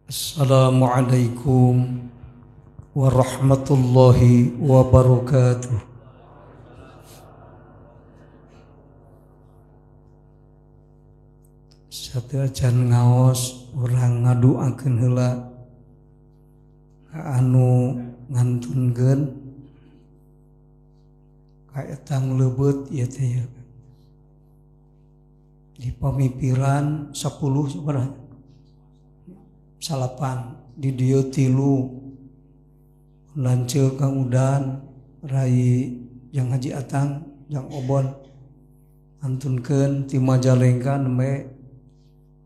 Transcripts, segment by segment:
Assalamualaikum warahmatullahi wabarakatuh. Sateuacan ngaos urang ngaduakeun heula ka anu ngantunkeun ka etang leubeut ieu teh di pamipiran 10 sabaraha salapan di dieu tilu lanceuk Kang Udan Rai Jang Haji Atang Jang Obon ngantunkeun ti Majalengka nembe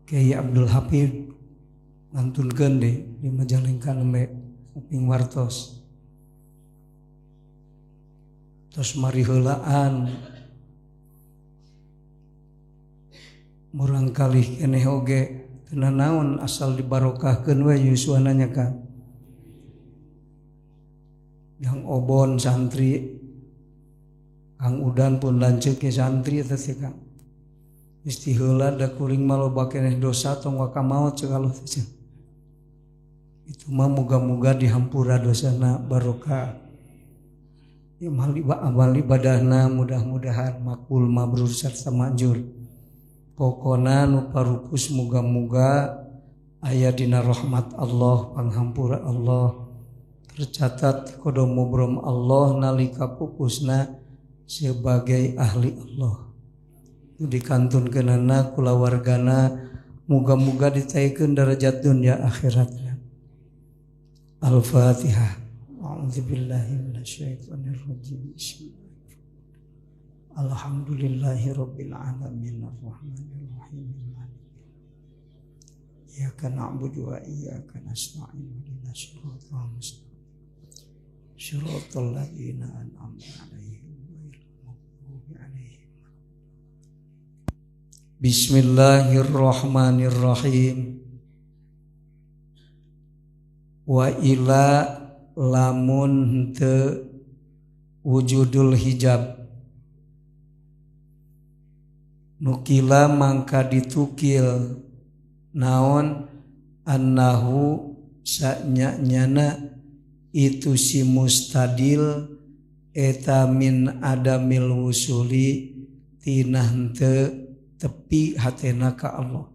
Kiai Abdul Hafid ngantunkeun deui di Majalengka nembe uping wartos tos mari heulaan murang kalih keneh oge teu naon asal dibarokahkeun we yuswana nya Kang. Jang Obon santri, Kang Udan pun lanceuk ge santri eta teh Kang. Geus tiheula da kuring mah loba keneh dosa tong waka maot ceuk Allah teh. Itu mah muga-muga dihampura dosana barokah. Ya amal ibadahna mudah-mudahan makbul mabrur sarta manjur. Pokona nu parupus muga-muga aya dina rahmat Allah, panghampura Allah, tercatat kodo mubrom Allah nalika pupusna sebagai ahli Allah. Itu dikantunkeunana kulawargana muga-muga ditaikeun derajat dunia akhiratna. Al-Fatihah. A'udzubillahi minasyaitonir rajim. Alhamdulillahi rabbil alamin arrahmanir rahim maliki iyyaka na'budu wa iyyaka nasta'in ihdinas siratal mustaqim siratal ladzina an'amta 'alaihim ghairil maghdubi 'alaihim. Bismillahirrahmanirrahim. Wa ila lamun teu wujudul hijab nukila mangka ditukil naon annahu sanyanyana itu si mustadil eta min adamil wusuli tina henteu tepi hatena ka Allah.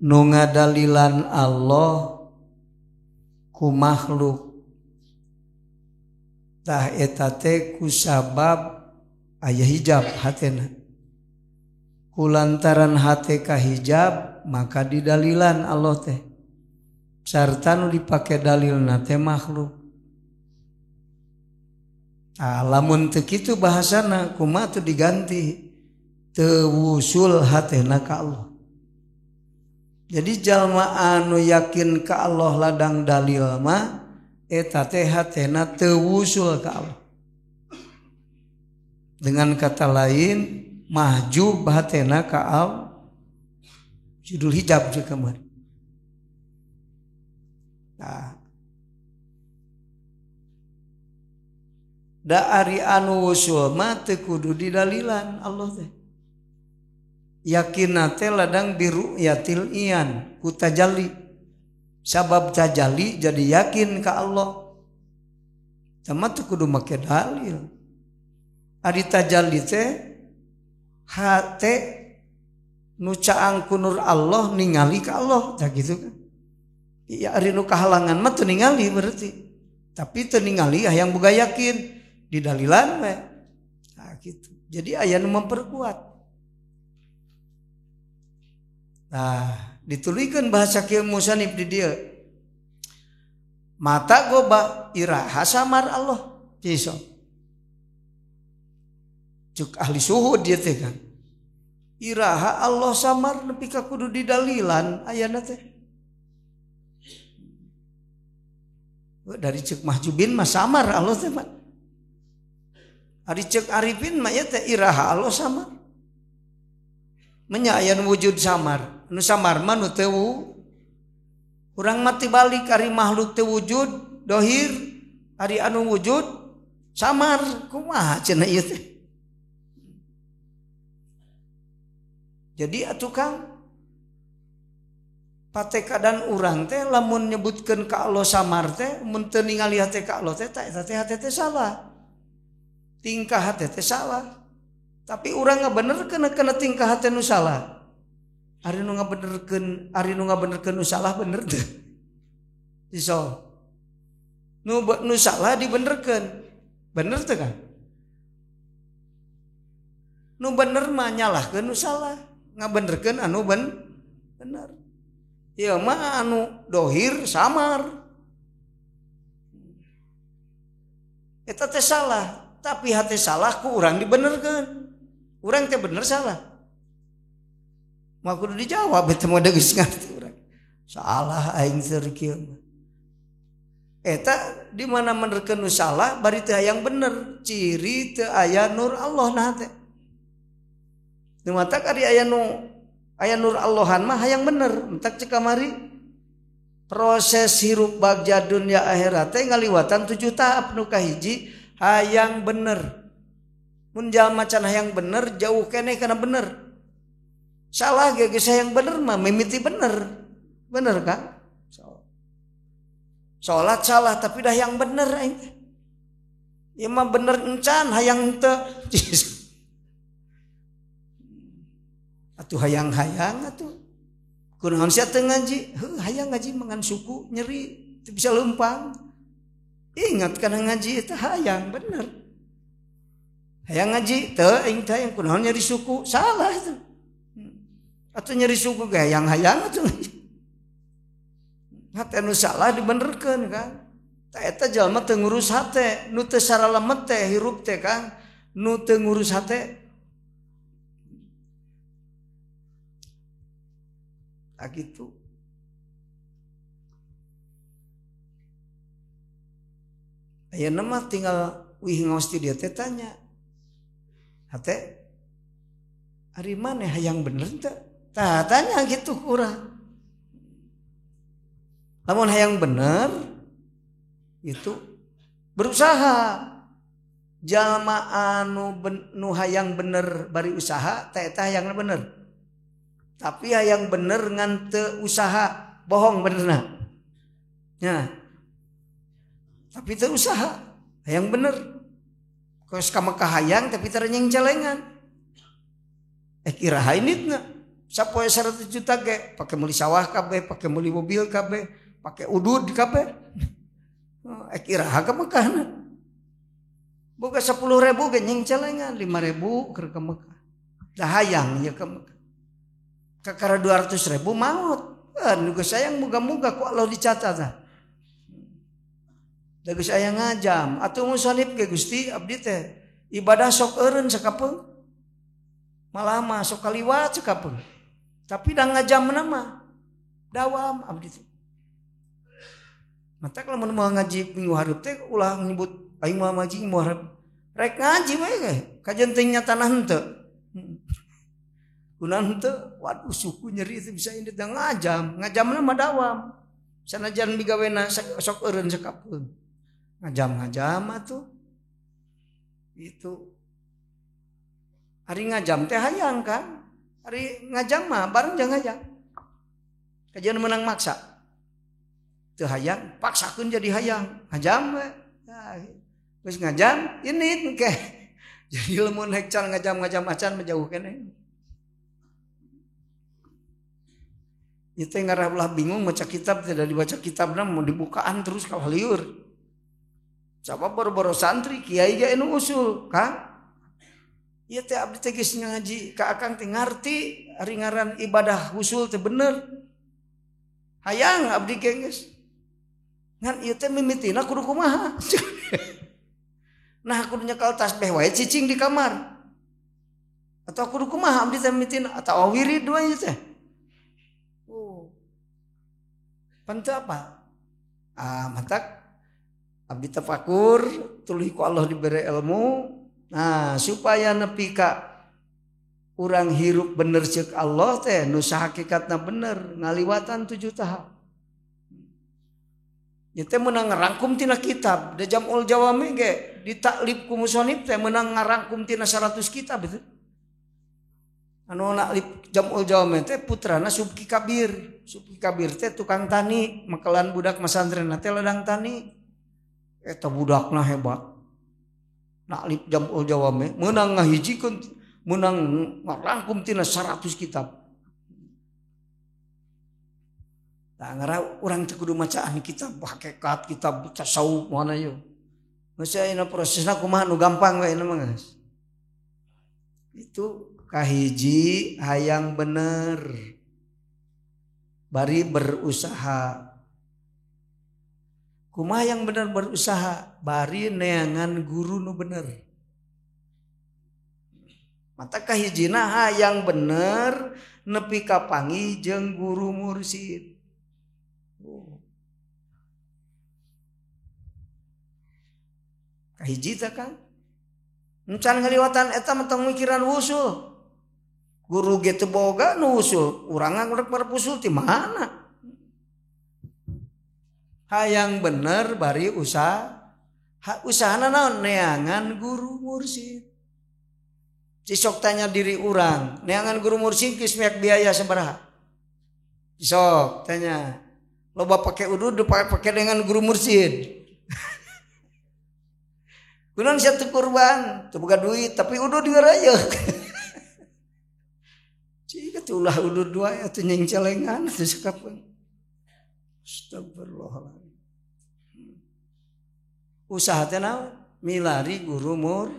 Nu ngadalilan Allah ku makhluk tah eta teh ku sabab aya hijab hatena. Kulantaran hate ka hijab maka didalilan Allah teh. Sarta nu dipake dalilna teh makhluk. Ah lamun teu kitu bahasana kumaha teu diganti teu wusul hatena ka Allah. Jadi jalma anu yakin ka Allah ladang dalil mah eta teh hatena teu wusul ka Allah. Dengan kata lain mahjub hatena ka Allah. Judul hijab juga kamari. Nah. Da ari anu wusul mah teu kudu didalilan Allah teh. Yakinna teh ladang biru yatil iyan ku tajalli. Sabab tajalli jadi yakin ka Allah. Sama teu kudu make dalil. Ari tajalli teh hate nu caang ku nur Allah ningali ka Allah tah kitu kan. Ya ari nu kahalangan mah teu ningali berarti. Tapi teu ningali hayang boga yakin didalilan we. Nah kitu. Jadi aya nu memperkuat. Nah, ditulikeun bahasa kieu musanib di dieu. Mata goba iraha samar Allah. Ciso. Cuk ahli suhud dieu teh kan. Iraha Allah samar nepi ka kudu didalilan ayana teh. Dari cek mahjubin mah samar Allah teh mah. Ari cek arifin mah ieu teh iraha Allah samar. Menya aya nu wujud samar. Nu samar mah nu teu urang mati balik ari makhluk teu wujud dohir ari anu wujud samar kumaha cenah ieu teh. Jadi atuh Kang patekadan urang teh lamun nyebutkeun ka Allah samar teh mun teu ningali hate ka Allah teh eta teh hate teh salah. Tingkah hate teh salah. Tapi urang ngabenerkeun kana tingkah hate nu salah. Ari nu ngabenerkeun, ari nu ngabenerkeun nu salah bener teh. Iso. Nu salah dibenerkeun. Bener teh kan? Nu bener mah nyalahkeun nu salah, ngabenerkeun anu bener. Ieu mah anu dohir samar. Eta teh salah, tapi hate salah ku urang dibenerkeun. Urang teh bener salah. Mah kudu dijawab eta mah geus ngarti urang. Salah aing teh kieu mah. Eta di mana menerkeun nu salah bari teu hayang bener, ciri teu aya nur Allah nah teh. Nu matak ari aya nu aya nur Allahan mah hayang bener, entak cek kamari proses hirup bagja dunia akhirat teh ngaliwatan 7 tahap nu kahiji hayang bener. Mun jalma can hayang bener jauh keneh kana bener. Salah ge geus hayang bener mah mimiti bener. Bener kan? Salat salah tapi dah yang bener aing teh. Ieu mah bener encan hayang teu. Atuh hayang-hayang atuh. Kunaon sia teu ngaji? Heuh hayang ngaji mangan suku nyeri teu bisa leumpang. Ingat kana ngaji eta hayang bener. Hayang ngaji teu aing teh hayang kunaon nyeri suku salah itu. Atuh nyeri suku ge hayang-hayang atuh. Hate nu salah dibenerkeun kan. Ta eta jalma teu ngurus hate, nu teu saralemet teh hirup teh kan, nu teu ngurus hate. Tak gitu. Ayeuna mah tinggal wih ngaos ti dieu teh tanya. Hate ari maneh hayang bener teu? Tah tanya gitu ku urang. Lamun hayang bener itu berusaha. Jalma anu nu hayang bener bari usaha teh eta hayangna bener. Tapi hayang bener ngan teu usaha bohong benerna. Nya. Tapi teu usaha hayang bener. Kos ka Mekah hayang tapi teu nyeng celengan. Iraha inditna. Sapoe 100 juta ge pake meuli sawah kabeh, pake meuli mobil kabeh, pake udud kabeh. Iraha ka Mekahna. Boga 10.000 ge nyeng celengan, 5.000 keur ka Mekah. Dah hayang nya ka Mekah. Kakara 200.000 maot. Nu geus sayang muga-muga ku Allah dicatat tah. Da geus aya ngajam atuh musonib ge Gusti abdi teh ibadah sok eureun sakapeung. Malah mah sok kaliwat sakapeung. Tapi da ngajamna mah dawam abdi teh. Mata kalau mau ngaji minggu hareup teh ulah nyebut aing moal ngaji minggu hareup. Rek ngaji we ge kajen teh nyatana henteu. Kunaon henteu? Waduh suku nyeri teu bisa indit da ngajam, ngajamna mah dawam. Sanajan migawena sok eureun sakapeung. Ngajam-ngajam atuh. Itu. Ari ngajam teh hayang kan? Ari ngajam mah bareng jangan hayang. Kajian menang maksa. Teu hayang paksakeun jadi hayang. Ngajam we. Nah, geus ngajam ini engke. Jadi lamun hekcal ngajam-ngajam acan menjauh keneh. Itu ngarah belah bingung baca kitab tidak dibaca kitabna mau dibukaan terus kalah liur. Coba boro-boro santri kiai ge anu usul, Kang. Ieu teh abdi teh geus ngaji ka akang teh ngarti ari ngaran ibadah usul teh bener. Hayang abdi ge geus. Ngan ieu teh mimitina kudu kumaha. Nah kudu nyekel tasbih wae cicing di kamar. Atau kudu kumaha abdi teh mimitina atau wirid wae teh. Oh. Pan teu apa? Ah matak abdi tafakur tuluy ku Allah dibere ilmu. Nah supaya nepi ka urang hirup bener ceuk Allah teh nu sahakikatna bener ngaliwatan 7 tahap. Ieu teh meunang ngarangkum tina kitab da Jam'ul Jawami ge ditaklif ku musonib teh meunang ngarangkum tina 100 kitab itu. Anu naklip Jam'ul Jawami teh putrana Subki Kabir. Subki Kabir teh tukang tani, mekelan budak masantren teh ladang tani. Eta budakna hebat. Naklip Jam'ul Jawami meunang ngahijikeun, meunang ngarangkum tina 100 kitab. Tah ngara urang teh kudu macaan kitab hakikat, kitab tasawuf mana yeuh. Geus ayeuna prosesna kumaha nu gampang we ayeuna mah geus. Itu kahiji hayang bener bari berusaha. Kumaha yang bener berusaha bari neangan guru nu bener. Mata kahijina hayang bener nepi ka panggih jeung guru mursyid. Kahiji teh Kang. Encan ngaliwatan eta mah tong mikiran wusul. Guru ge teu boga nu usul, urang rek usul ti mana? Hayang bener bari usaha. Usahana naon? Neangan guru mursyid. Cisok tanya diri urang, neangan guru mursyid geus miak biaya sabaraha? Cisok tanya. Loba pake udud pake dengan guru mursyid. Kunaon sia teu kurban, teu boga duit tapi udud digaraya. Cik ulah udud wae atuh nying celengan atuh sakapeung. Astagfirullahaladzim. Usaha teh naon? Milari guru mur.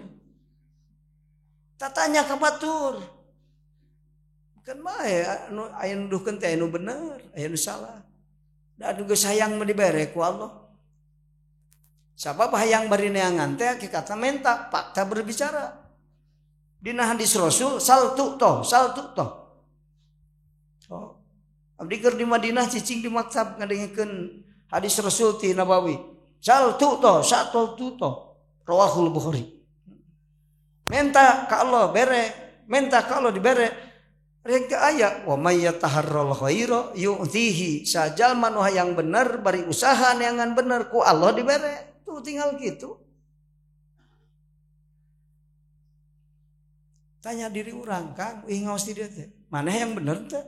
Tatanya ka batur. Bukan bae anu aya nuduhkeun teh anu bener, aya nu salah. Da anu geus hayang mah dibere ku Allah. Sabab hayang bari neangan teh hakikatna menta, fakta berbicara. Dina hadis Rasul sal tu toh, sal tu toh. Oh. Abdi keur di Madinah cicing di maktab ngadengkeun hadis Rasul ti Nabawi. Sal tu toh, sal tu toh. Rawahul Bukhari. Menta ka Allah bere, menta ka Allah dibere. Rek teu aya wa may yataharral khaira yu'tihi. Sajalma nu hayang bener bari usaha neangan bener ku Allah dibere. Tuh tinggal gitu. Tanya diri urang Kang, ih ngaos di dieu teh. Maneh yang bener teh?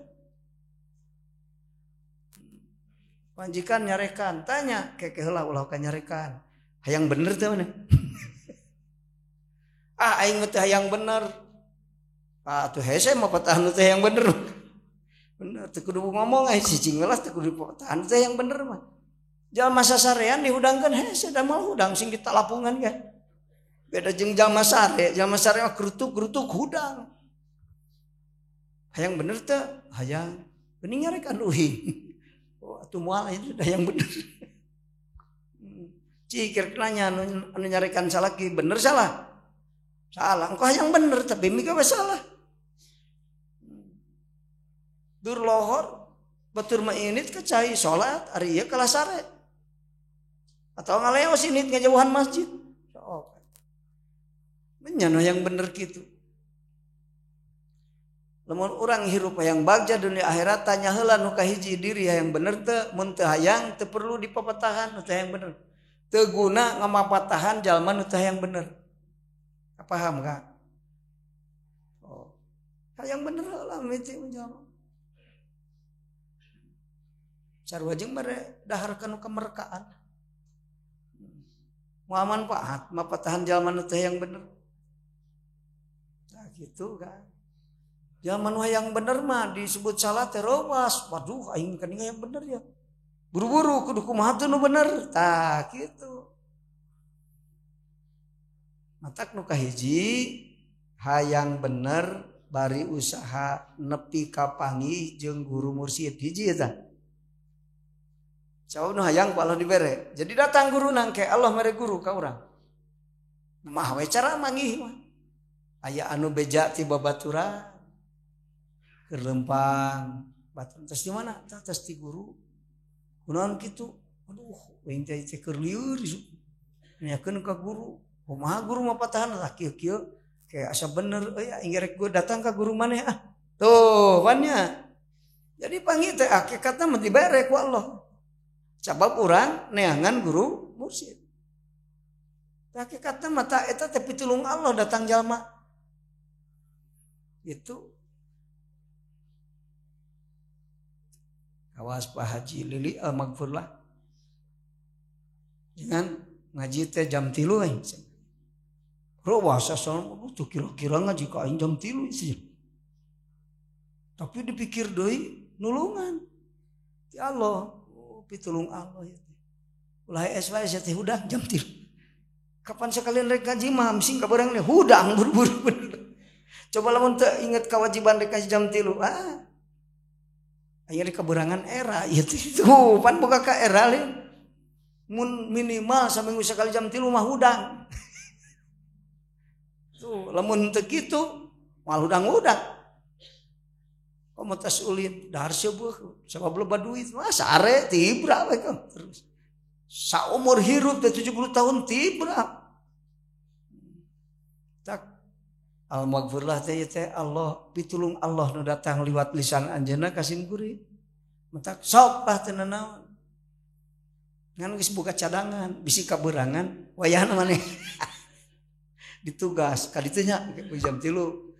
Panjikan nyarekan, tanya keke heula ulah ka nyarekan. Hayang bener teh maneh? Ah aing mah teh hayang bener. Ah atuh hese mah patahan teh yang bener. Bener teu kudu ngomong ai cicing lah teu kudu patahan teh yang bener mah. Jalma sasarean dihudangkeun hese da moal hudang sing ditalapungan kan. Beda jeung jalma sare mah kerutuk-kerutuk hudang. Hayang bener teh? Hayang. Bening nyarekan uing. Oh atuh moal itu dah yang bener. Cikir nanya anu nyarekan salaki bener salah? Salah. Engkau hayang bener tapi mika we salah. Dur lohor batur mah init ka cai salat ari ieu kalah sare. Atau ngaleos init ngajauhan masjid. Oh. Menyano yang bener gitu. Lamun urang hirup hayang bagja dunia akhirat tanya heula nu kahiji diri hayang bener teu, mun teu hayang teu perlu dipapatahan nu teu hayang bener. Teu guna ngamapatahan jalma nu teu hayang bener. Paham kak? Oh. Hayang bener heula miti jalma. Sarua jeung mere dahar kana kemerkaan. Moal manfaat mapatahan jalma nu teu hayang bener. Nah gitu kan. Jalma nu hayang bener mah disebut salah teh rowas. Waduh aing kan hayang bener ya. Buru-buru kudu kumaha tuh nu bener. Tah gitu. Matak nu kahiji hayang bener bari usaha nepi ka panggih jeung guru mursyid hiji eta. Sabab nu hayang ku Allah dibere. Jadi datang guru nangke Allah mere guru ka urang. Mah we cara manggih mah. Aya anu beja ti babaturan. Keur lempang batur tes di mana? Tah tes ti guru. Kunaon kitu? Aduh, aing teh keur lieur. Nanyakeun ka guru. Kumaha guru mah patahan lah kieu-kieu kayak asa bener euy aing rek gua datang ka guru maneh ah. Tuh pan nya. Jadi panggih teh hakikatna mah dibere ku Allah. Sabab urang neangan guru mursyid. Hakikatna mah ta eta teh pitulung Allah datang jalma. Itu Kawas Pak Haji Lili al-Maghfurlah. Jangan ngaji teh jam 3 we. Ruwasa soal tuh kira-kira ngaji ka aing jam 3 sih. Tapi dipikir deui nulungan. Ti Allah, oh, pitulung Allah ya teh. Ulah es wae sia teh hudang jam 3. Kapan sekalian rek ngaji mah sing kabarang nih hudang buru-buru. Coba lamun teu inget kewajiban rek ngaji jam 3. Ah. Ayeuna kaberangan era ieu teh. Tuh, pan boga ka era lain. Mun minimal saminggu sekali jam 3 mah hudang. Tuh, lamun teu kitu moal hudang-hudang. Komunitas ulin dahar seueuh sabab loba duit mah sare tibra we terus. Saumur hirup teh 70 tahun tibra. Tak al-maghfurlah teh teh Allah pitulung Allah nu datang liwat lisan anjeunna ka sim kuring. Mentak sok lah teu nanaon. Ngan geus buka cadangan bisi kaberangan wayahna maneh. Ditugas ka ditu nya jam 3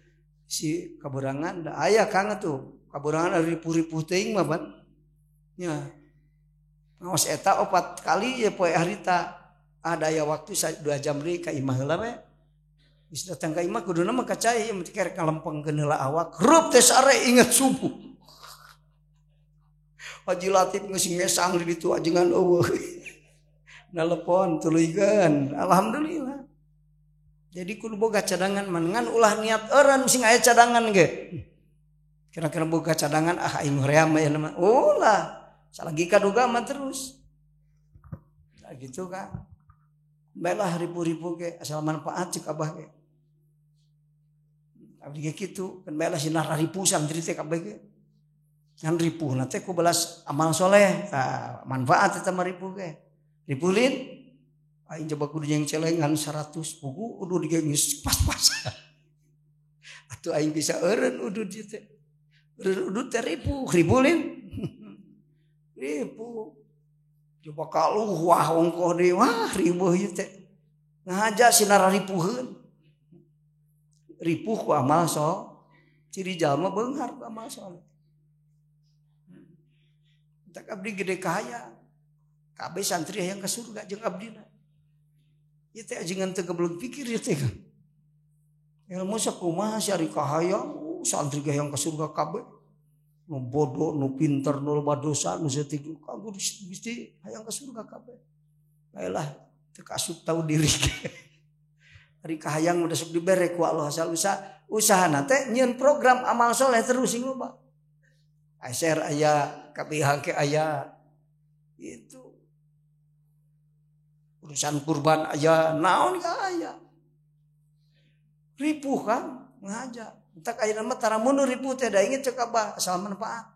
si kaberangan da aya kang atuh kaberangan ari ripuh-ripuh teuing mah ban nya ngaos eta 4 kali ya poe harita ada aya waktu 2 jam deui ka imah heula we geus datang ka imah kuduna mah ka cai ieu teh kalempengkeun heula awak rup teh sare inget subuh Haji Latif geus ngesang di ditu ajengan eueuh nalepon tuluykeun alhamdulillah. Jadi kudu boga cadangan man ngan ulah niat eureun sing aya cadangan ge. Kira-kira boga cadangan ah aing hoream aya mah. Ulah, salagi kaduga mah terus. Nah gitu kan. Baiklah ribu-ribu ge asal manfaat cek abah ge. Abdi ge kitu, kan baiklah sinar ripu santri teh kabeh ge. Ngan ripuhna teh ku belas amal soleh, tah manfaat eta mah ripuh ge. Ripulin aing coba kudu jeung celengan 100 buku udud ge geus pas-pas. Atuh aing bisa eureun udud ieu teh. Eureun udud teh ripuh, ribulin. Ripuh. Coba kaluh wah ongkoh deui wah ribuh ieu teh. Ngahaja sinar ripuheun. Ripuh ku amal soleh. Ciri jalma beunghar ku amal soleh. Tak abdi gede kahayang. Kabeh santri hayang ka surga jeung abdina. Ieu teh ajengan teu gebleg pikir ieu teh. Ilmu sakumaha si ari kahayang, santri hayang ka surga kabeh. Nu bodoh, nu pinter, nu loba dosa, nu saeutik kanggo Gusti hayang ka surga kabeh. Baelah teu kasup tahu diri. Ari kahayang udah sok dibere ku Allah asal usaha usahana teh nyieun program amal soleh terus sing loba. ASR aya, KPH ke aya. Itu urusan kurban aya, naon ka aya. Ripuh kan ngaja. Entak ayeuna mah tara mundur ripuh teh da inget cek abah asal manfaat.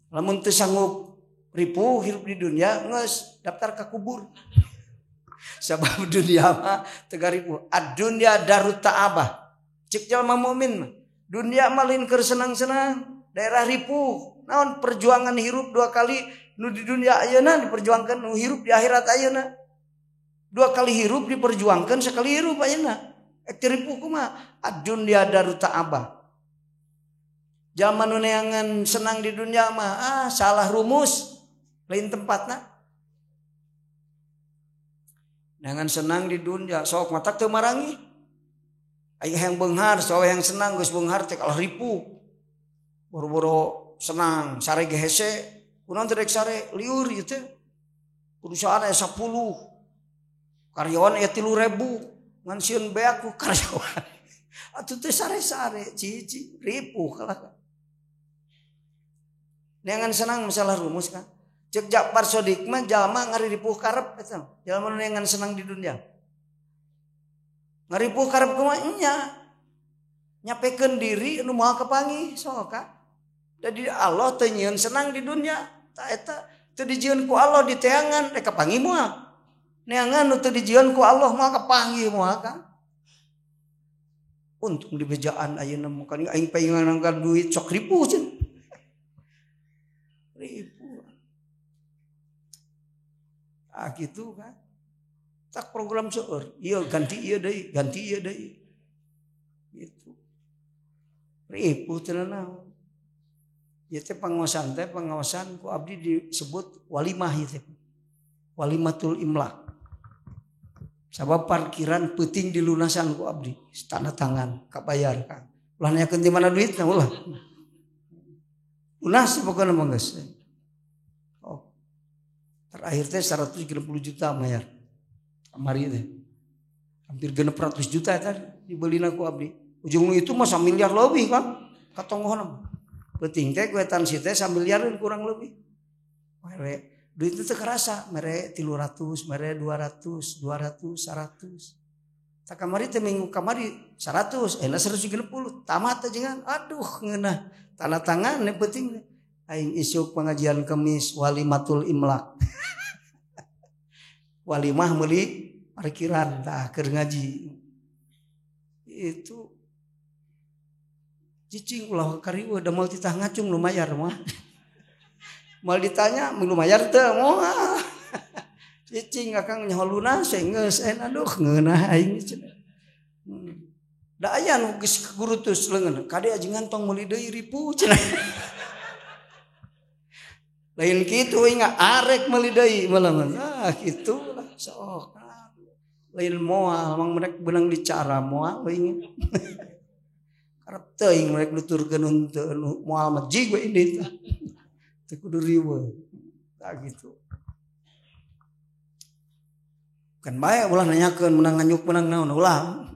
Lamun teu sanggup ripuh hirup di dunia geus daftar ka kubur. Sabab dunia mah teu ripuh. Ad-dunya darut ta'abah. Cek jalma mukmin mah. Dunia mah lain keur senang-senang, daerah ripuh. Naon perjuangan hirup 2 kali nu di dunia ayeuna diperjuangkan nu hirup di akhirat ayeuna. 2 kali hirup diperjuangkan sekali hirup ayeuna. Ek ripuh kumaha? Ad-dunya darut ta'abah. Jalma nu neangan senang di dunia mah salah rumus, lain tempatna. Neangan senang di dunia sok matak teu marangi. Aya yang beunghar, sok yang senang geus beunghar teh kalah ripuh. Boro-boro senang sare ge hese, kunaon teh rek sare liur ieu teh. Perusahaan aya 10. Karyawan aya 3.000, ngan sieun beak ku karyawan. Atuh teh sare-sare cici ripuh kalah. Neangan senang masalah rumus kan. Cek Japar Sodik mah jalma ngaripuh karep eta. Jalma nu neangan senang di dunia. Ngaripuh karep kumaha nya. Nyapekeun diri nu moal kapanggih sok ka. Jadi Allah teu nyieun senang di dunia. Ta eta teu dijieun ku Allah di teangan rek kapanggih moal. Neangan nu teu dijieun ku Allah moal kapanggih moal ka. Untung di bejaan ayeuna mah kan aing pengen nangkal duit sok ripuh cenah. Ripuh. Ah gitu kan. Tak program seueur, ieu ganti ieu deui, ganti ieu deui. Gitu. Ripuh teu naon. Ieu teh pangaosan teh pangaosan ku abdi disebut walimah ieu teh. Walimatul imlak. Sabab parkiran peuting dilunasan ku abdi, tanda tangan kabayar Kang. Ulah nanyakeun di mana duitna ulah. Lunas pokona mah geus. Oh. Terakhir teh 160 juta mayar. Kamari teh. Hampir 600 juta eta dibelina ku abdi. Ujung itu mah samiliar leuwih kan katonggohna mah. Peuting teh kuetansi teh samiliareun kurang lebih. Mere duit itu kerasa, mere 300, mere 200, 200, 100. Tak kamari teh minggu kamari 100, enak 130, tamat aja kan. Aduh ngeunah, tanda tangan yang penting. Aing isuk pengajian Kemis walimatul imlak. Walimah meuli parkiran tah keur ngaji. Itu cicing ulah kariweuh da moal titah ngacung nu mayar mah. Mal ditanya milu mayar teu moal. Cicing akang nyaho lunas geus aduh ngeunah aing cenah. Da aya nu geus gurutus leungeun kade ajengan tong meuli deui ripu cenah. Lain kitu aing arek meuli deui malah. Ah kitu lah sok. Lain moal mang merek beunang dicara moal aing. Karep teuing merek nuturkeun henteu moal mah jig we indit. Teu kudu riweuh. Tah gitu. Kan bae ulah nanyakeun menang nganyuk menang naon ulah.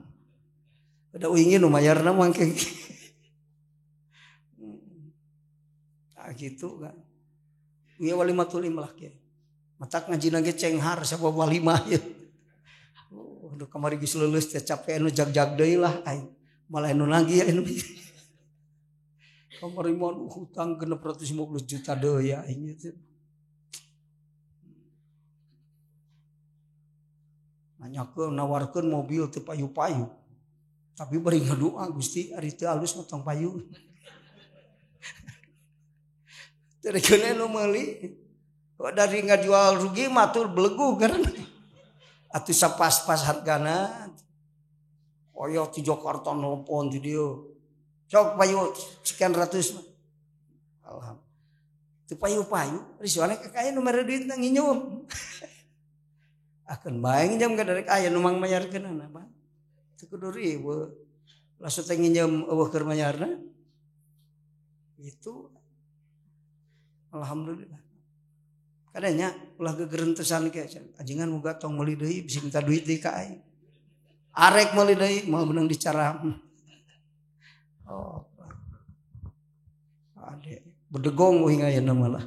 Da uingin nu mayarna mangke. Tah gitu kan. Ieu walimatul imlak ye. Matak ngajina ge cenghar sabab walimah ye. Oh, aduh kamari geus leuleus teh capek anu jag-jag deui lah aing. Malah anu nagih anu. Kamari mah hutang 650 juta deui aing teh. Nanyakeun nawarkeun mobil teu payu-payu. Tapi bari ngadoa Gusti ari teu alus mah tong payu. Teu rekeun nu meuli. Dari ngajual rugi mah tuh belegu karena atuh sapas-pas hargana. Oyo di Jakarta nelpon di dieu. Sok payu sekian ratus. Alhamdulillah. Teu payu-payu, risuana ka aya nu mere duitna nginjeum. Akan bae nginjeum ka darek aya nu mang mayarkeunana mah. Teu kudu riweuh. Langsung teh nginjeum eueuh keur mayarna. Itu alhamdulillah. Kadanya ulah gegerentesan ke ajengan muga tong meuli deui bisi minta duit deui ka aing. Arek meuli deui moal beunang dicara. Oh. Ade bedegong uing ayeuna malah.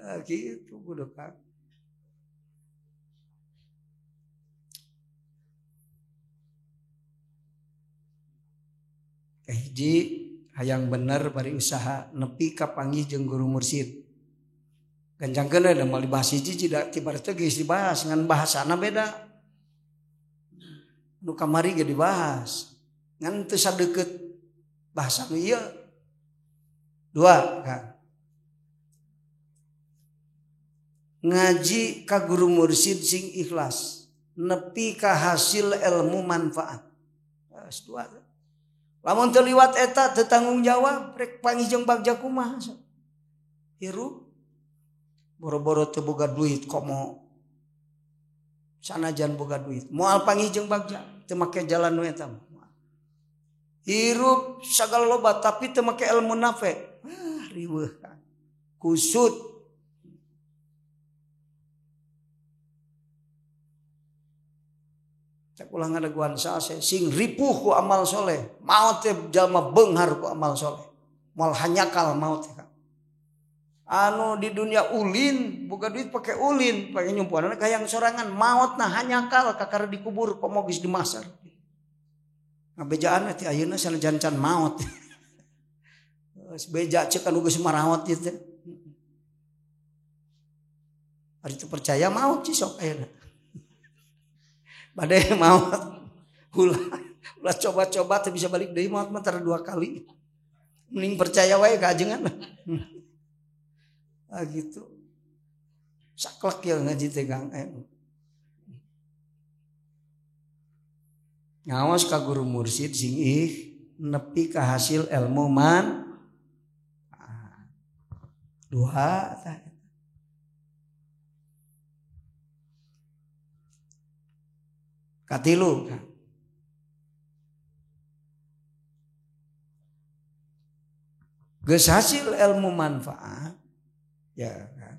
Nah, gitu kudu Kang. Kahiji hayang bener bari usaha nepi ka panggih jeung guru mursyid. Gancangkeun da moal dibahas hiji tidak tibar teh geus dibahas ngan bahasana beda. Nu kamari ge dibahas ngan teu sadeukeut bahasa nu ieu. Dua Kang. Ngaji ka guru mursyid sing ikhlas nepi ka hasil ilmu manfaat. Geus dua. Lamun teu liwat eta teu tanggung jawab rek panggih jeung bagja kumaha. Hirup boro-boro teu boga duit komo sanajan boga duit moal panggih jeung bagja teu make jalan nu eta. Hirup sagala loba tapi teu make ilmu nafe. Ah riweuh kan. Kusut. Cek ulah ngadaguan sase sing ripuh ku amal soleh maot teh jalma beunghar ku amal soleh moal hanyakal maot teh. Anu di dunia ulin boga duit pake ulin pake nyumpuanana hayang sorangan maotna hanyakal kakara dikubur komo geus dimasar. Ngabejaan teh ayeuna sanajan can maot. Geus beja ceuk anu geus marawat ieu teh. Ari teu percaya maot sih sok ayeuna. Badai maot ulah ulah coba-coba teu bisa balik deui maot mah tara dua kali. Mending percaya wae ka ajengan. Ah gitu. Saklek ya ngaji teh Kang. Ngaos ka guru mursyid sing Nepi ka hasil ilmu man dua tah. Katilu kan. Geus hasil ilmu manfaat ya kan.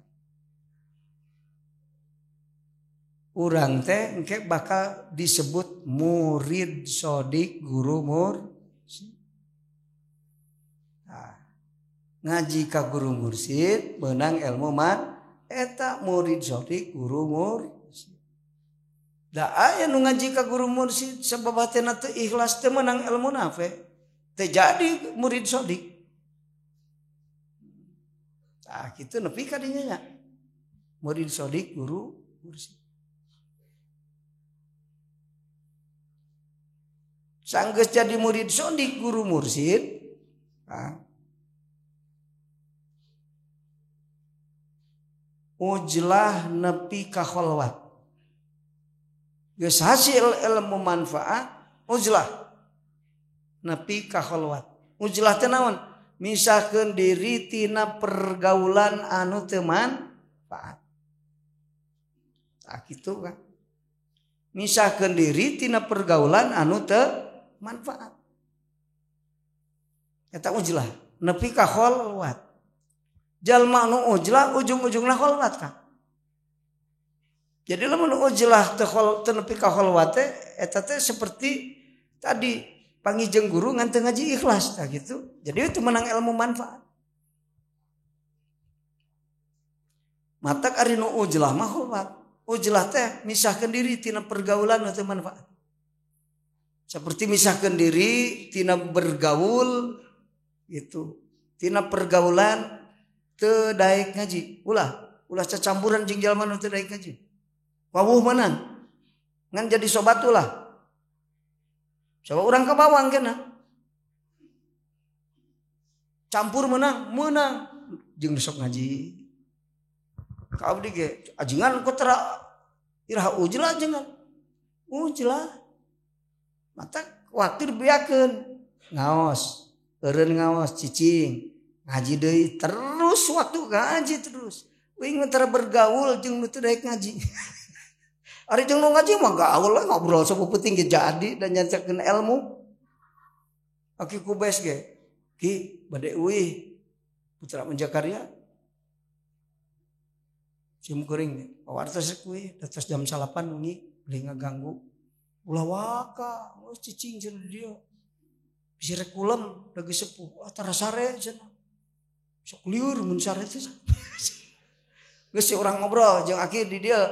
Urang teh engke bakal disebut murid sodik guru mursyid. Nah, ngaji ka guru mursyid menang ilmu man eta murid sodik guru mursyid. Da aya nu ngaji ka guru mursyid sabab hatena teu ikhlas teu menang ilmu nafe teu jadi murid sodik. Nah, kitu nepi ka dinya nya. Murid sodik guru mursyid. Sanggeus jadi murid sodik guru mursyid, nah, ujlah nepi ka kholwat. Geus hasil ilmu manfaat, ujlah nepi ka kholwat. Ujlah teh naon? Misahkeun diri tina pergaulan anu teu manfaat. Tah kitu kan. Misahkeun diri tina pergaulan anu teu manfaat. Eta ujlah nepi ka kholwat. Jalma nu ujlah ujung-ujungna kholwat kan. Jadi lamun ujlah teu nepi ka kholwat teh eta teh seperti tadi panggih guru ngan teu ngaji ikhlas tah gitu. Jadi itu menang ilmu manfaat. Matak ari nu ujlah mah kholwat. Ujlah teh misahkeun diri tina pergaulan nu teu manfaat. Seperti misahkeun diri tina bergaul gitu. Tina pergaulan teu daek ngaji. Ulah cacampuran jeung jalma nu teu daek ngaji. Wawuh menang. Ngan jadi sobat ulah. Coba urang ka bawang kena. Campur menang jeung sok ngaji. Ka abdi ge ajengan ku tera iraha ujlah ajengan. Ujlah. Mata waktu dibeakeun. Ngaos, eureun ngaos cicing. Ngaji deui terus waktu ngaji terus. Uing mah tera bergaul jeung nu teu daek ngaji. Ari jeung nu ngaji mah gaul lah ngobrol sapuputing ge jadi dan nyancakeun ilmu. Aki kubes ge. Ki bade uih putra Menjakarya. Sim kuring pawartos kuih datos jam 9 wengi beli ngaganggu. Ulah waka, geus cicing cenah dia. Bisi rek kulem da geus sepuh. Ah tara sare cenah. Sok liur mun sare teh. Geus si urang ngobrol jeung aki di dieu.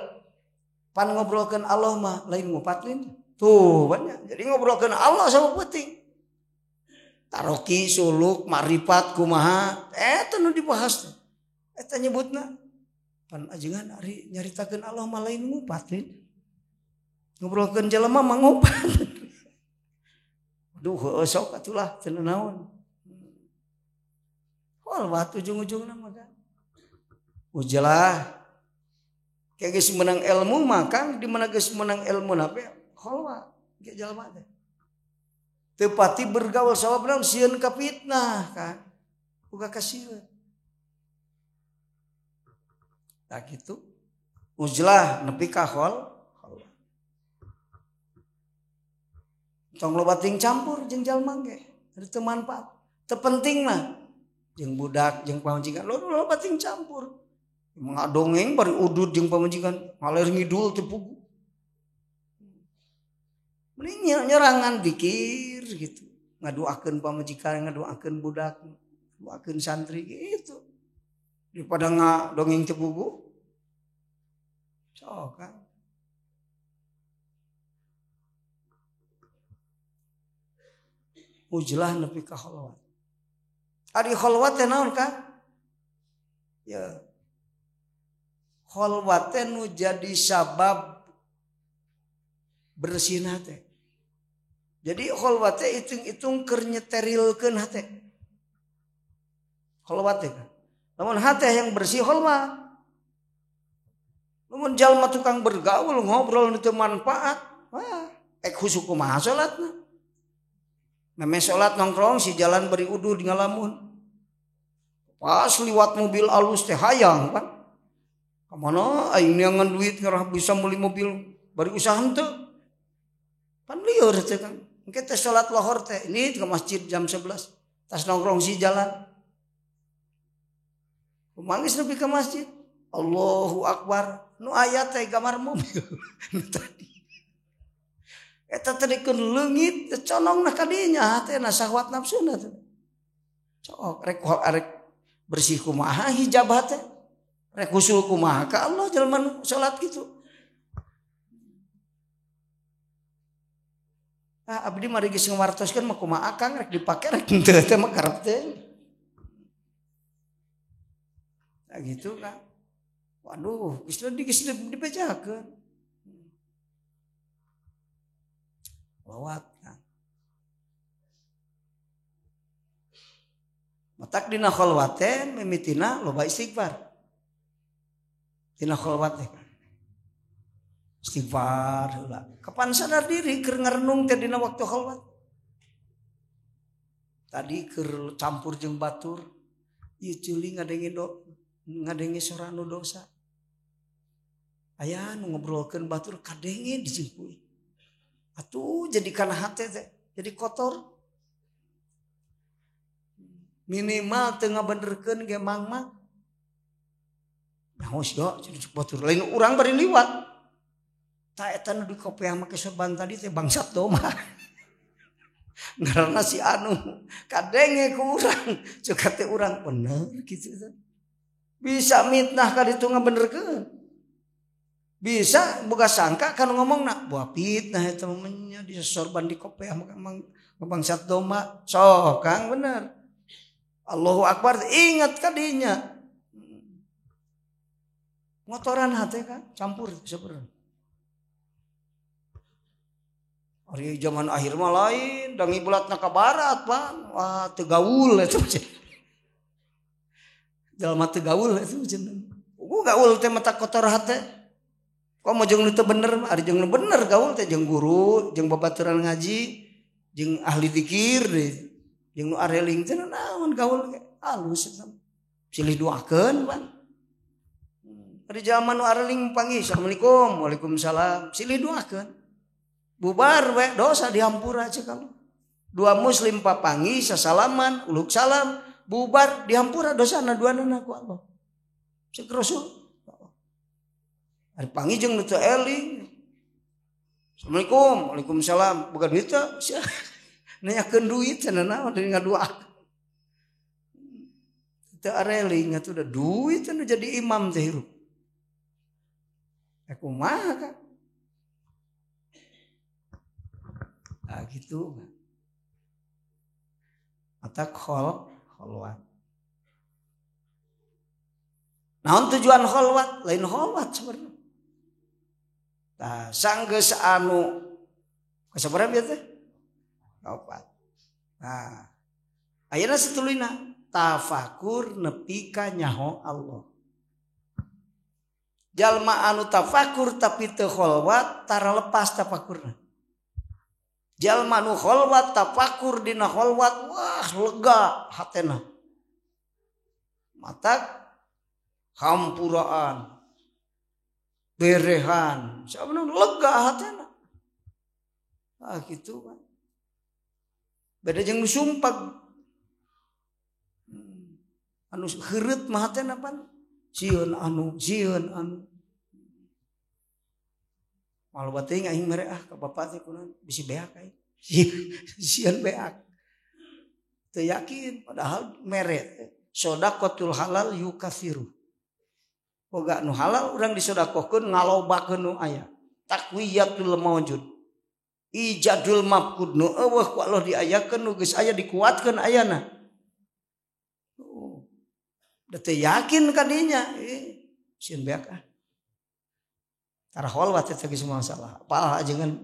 Pan ngobrolkeun Allah mah lain ngupat lain. Tuh banyak. Jadi ngobrolkeun Allah sama penting. Taroki, suluk, makrifat, kumaha, eta nu dibahas. Eta nyebutna. Pan ajengan ari nyaritakeun Allah mah lain ngupat lain. Ngobrolkeun jelema mah ngupat. Aduh heueuh sok atulah teu naon. Kholwat ujung-ujungna mah kan. Ujlah kayak geus menang ilmu maka di mana geus menang ilmu nape kholwat ge jalma teh. Teu pati bergaul sabab sieun ka fitnah kan. Boga kasieun. Tah kitu. Ujlah nepi ka kholwat. Tong loba ting campur jeung jalma ge. Teu manfaat. Teu penting mah jeung budak jeung pamajikan loba ting campur. Ngadongeng bari udud jeung pamajikan ngaler ngidul teu pugu. Mending nyerangan dikir gitu. Ngadoakeun pamajikan, ngadoakeun budak, ngadoakeun santri gitu. Daripada ngadongeng teu pugu. Sok kan. Ujlah nepi ka kholwat. Ari kholwat teh naon ka? Ya. Kholwat teh nu jadi sabab bersihna teh. Jadi kholwat teh hitung-hitung keur nyeterilkeun hate. Kholwat teh kan. Lamun hate yang bersih kholwat. Lamun jalma tukang bergaul ngobrol nu teu manfaat, wah, ek khusuk kumaha salatna. Meme salat nongkrong si jalan bari uduh di ngalamun. Pas liwat mobil alus teh hayang kan. Kamana aing neangan duit ngarah bisa meuli mobil bari usaha henteu. Pan lieur teh kan. Engke teh salat lohor teh ini ke masjid jam 11. Tas nongkrong si jalan. Mangis nepi ka masjid. Allahu Akbar. Nu aya teh gambar mobil nu tadi. Eta tadi keun leungit conongna ka dinya hatena syahwat nafsuna teh. Sok rek rek bersih kumaha hijab hate. Rek husul kumaha ka Allah jelema nu salat kitu. Ah abdi mah geus ngawartoskeun mah kumaha akang rek dipake rek henteu teh mah karep teh. Nah gitu kan. Waduh, geus dibejakeun. Lawat kan. Matak dina kholwat teh mimitina loba istighfar. Dina kholwat teh kan. Istighfar heula. Kapan sadar diri keur ngarenung teh dina waktu kholwat. Tadi keur campur jeung batur, ieu ceuli ngadenge do ngadenge sora nu dosa. Aya nu ngobrolkeun batur kadenge dijengkui. Atuh jadi kana hate teh, jadi kotor. Minimal teu ngabenerkeun ge mangmang. Nyaho sia jadi batur lain urang bari liwat. Ta eta nu dikopeah make sorban tadi teh bangsat domba. Ngaranna si anu kadenge ku urang, cek teh urang bener kitu teh. Bisa mitnah ka ditu ngabenerkeun. Bisa boga sangka kan ngomongna buah fitnah eta mah nya di sorban dikopeah bangsat domba. Sok Kang bener. Allahu Akbar ingat kadinya. Ngotoran hati kan campur sebenarnya. Ari zaman akhir mah lain, da ngibulatna ka barat pan. Wah teu gaul eta mah. Jalma teu gaul eta cenah. Gaul teh mata kotor hate. Kok mau jeung nu teu bener, ari jeung nu bener gaul teh jeung guru, jeung babaturan ngaji, jeung ahli dikir, jeung nu areling teh naon gaul ge alus eta. Silih doakeun pan. Ari jalma nu areling panggih assalamualaikum, waalaikumsalam, silih doakeun. Bubar we dosa dihampura cek kalau. Dua muslim papanggih sasalaman, uluk salam, bubar dihampura dosana duanana ku Allah. Cek Rasul. Ari panggih jeung nu teu eling. Assalamualaikum, waalaikumsalam. Bukan duit teh. Nanyakeun duit cenah naon deui ngadoa. Teu areling atuh da duit anu jadi imam teh hirup. Eh kumaha kan? Nah gitu. Mata kholwat. Naon tujuan kholwat? Lain kholwat sebenarnya. Nah, sanggeus anu kasabaraha bieu teh? Opat. Nah, ayeuna satuluyna tafakur nepi ka nyaho Allah. Jalma anu tafakur tapi teu kholwat tara lepas tafakurna. Jalma nu kholwat tafakur dina kholwat wah lega hatena. Matak hampuraan berehan sabenerna lega hatena. Ah gitu kan. Beda jeung nu sumpag. Anu heureut mah hatena pan sieun anu sieun anu. Malu bating aing mere ah ka bapak teh kunaon bisi beak aing. Sieun beak. Teu yakin padahal mere sedaqatul halal yukathiru. Boga nu halal urang disodakohkeun ngalobakeun nu aya. Taqwiyatul mawjud. Ijadul mafqud nu eueuh ku Allah diayakeun nu geus aya dikuatkeun ayana. Da teu yakin ka dinya, sieun beak ah. Tara kholwat eta geus masalah. Apalah ajengan.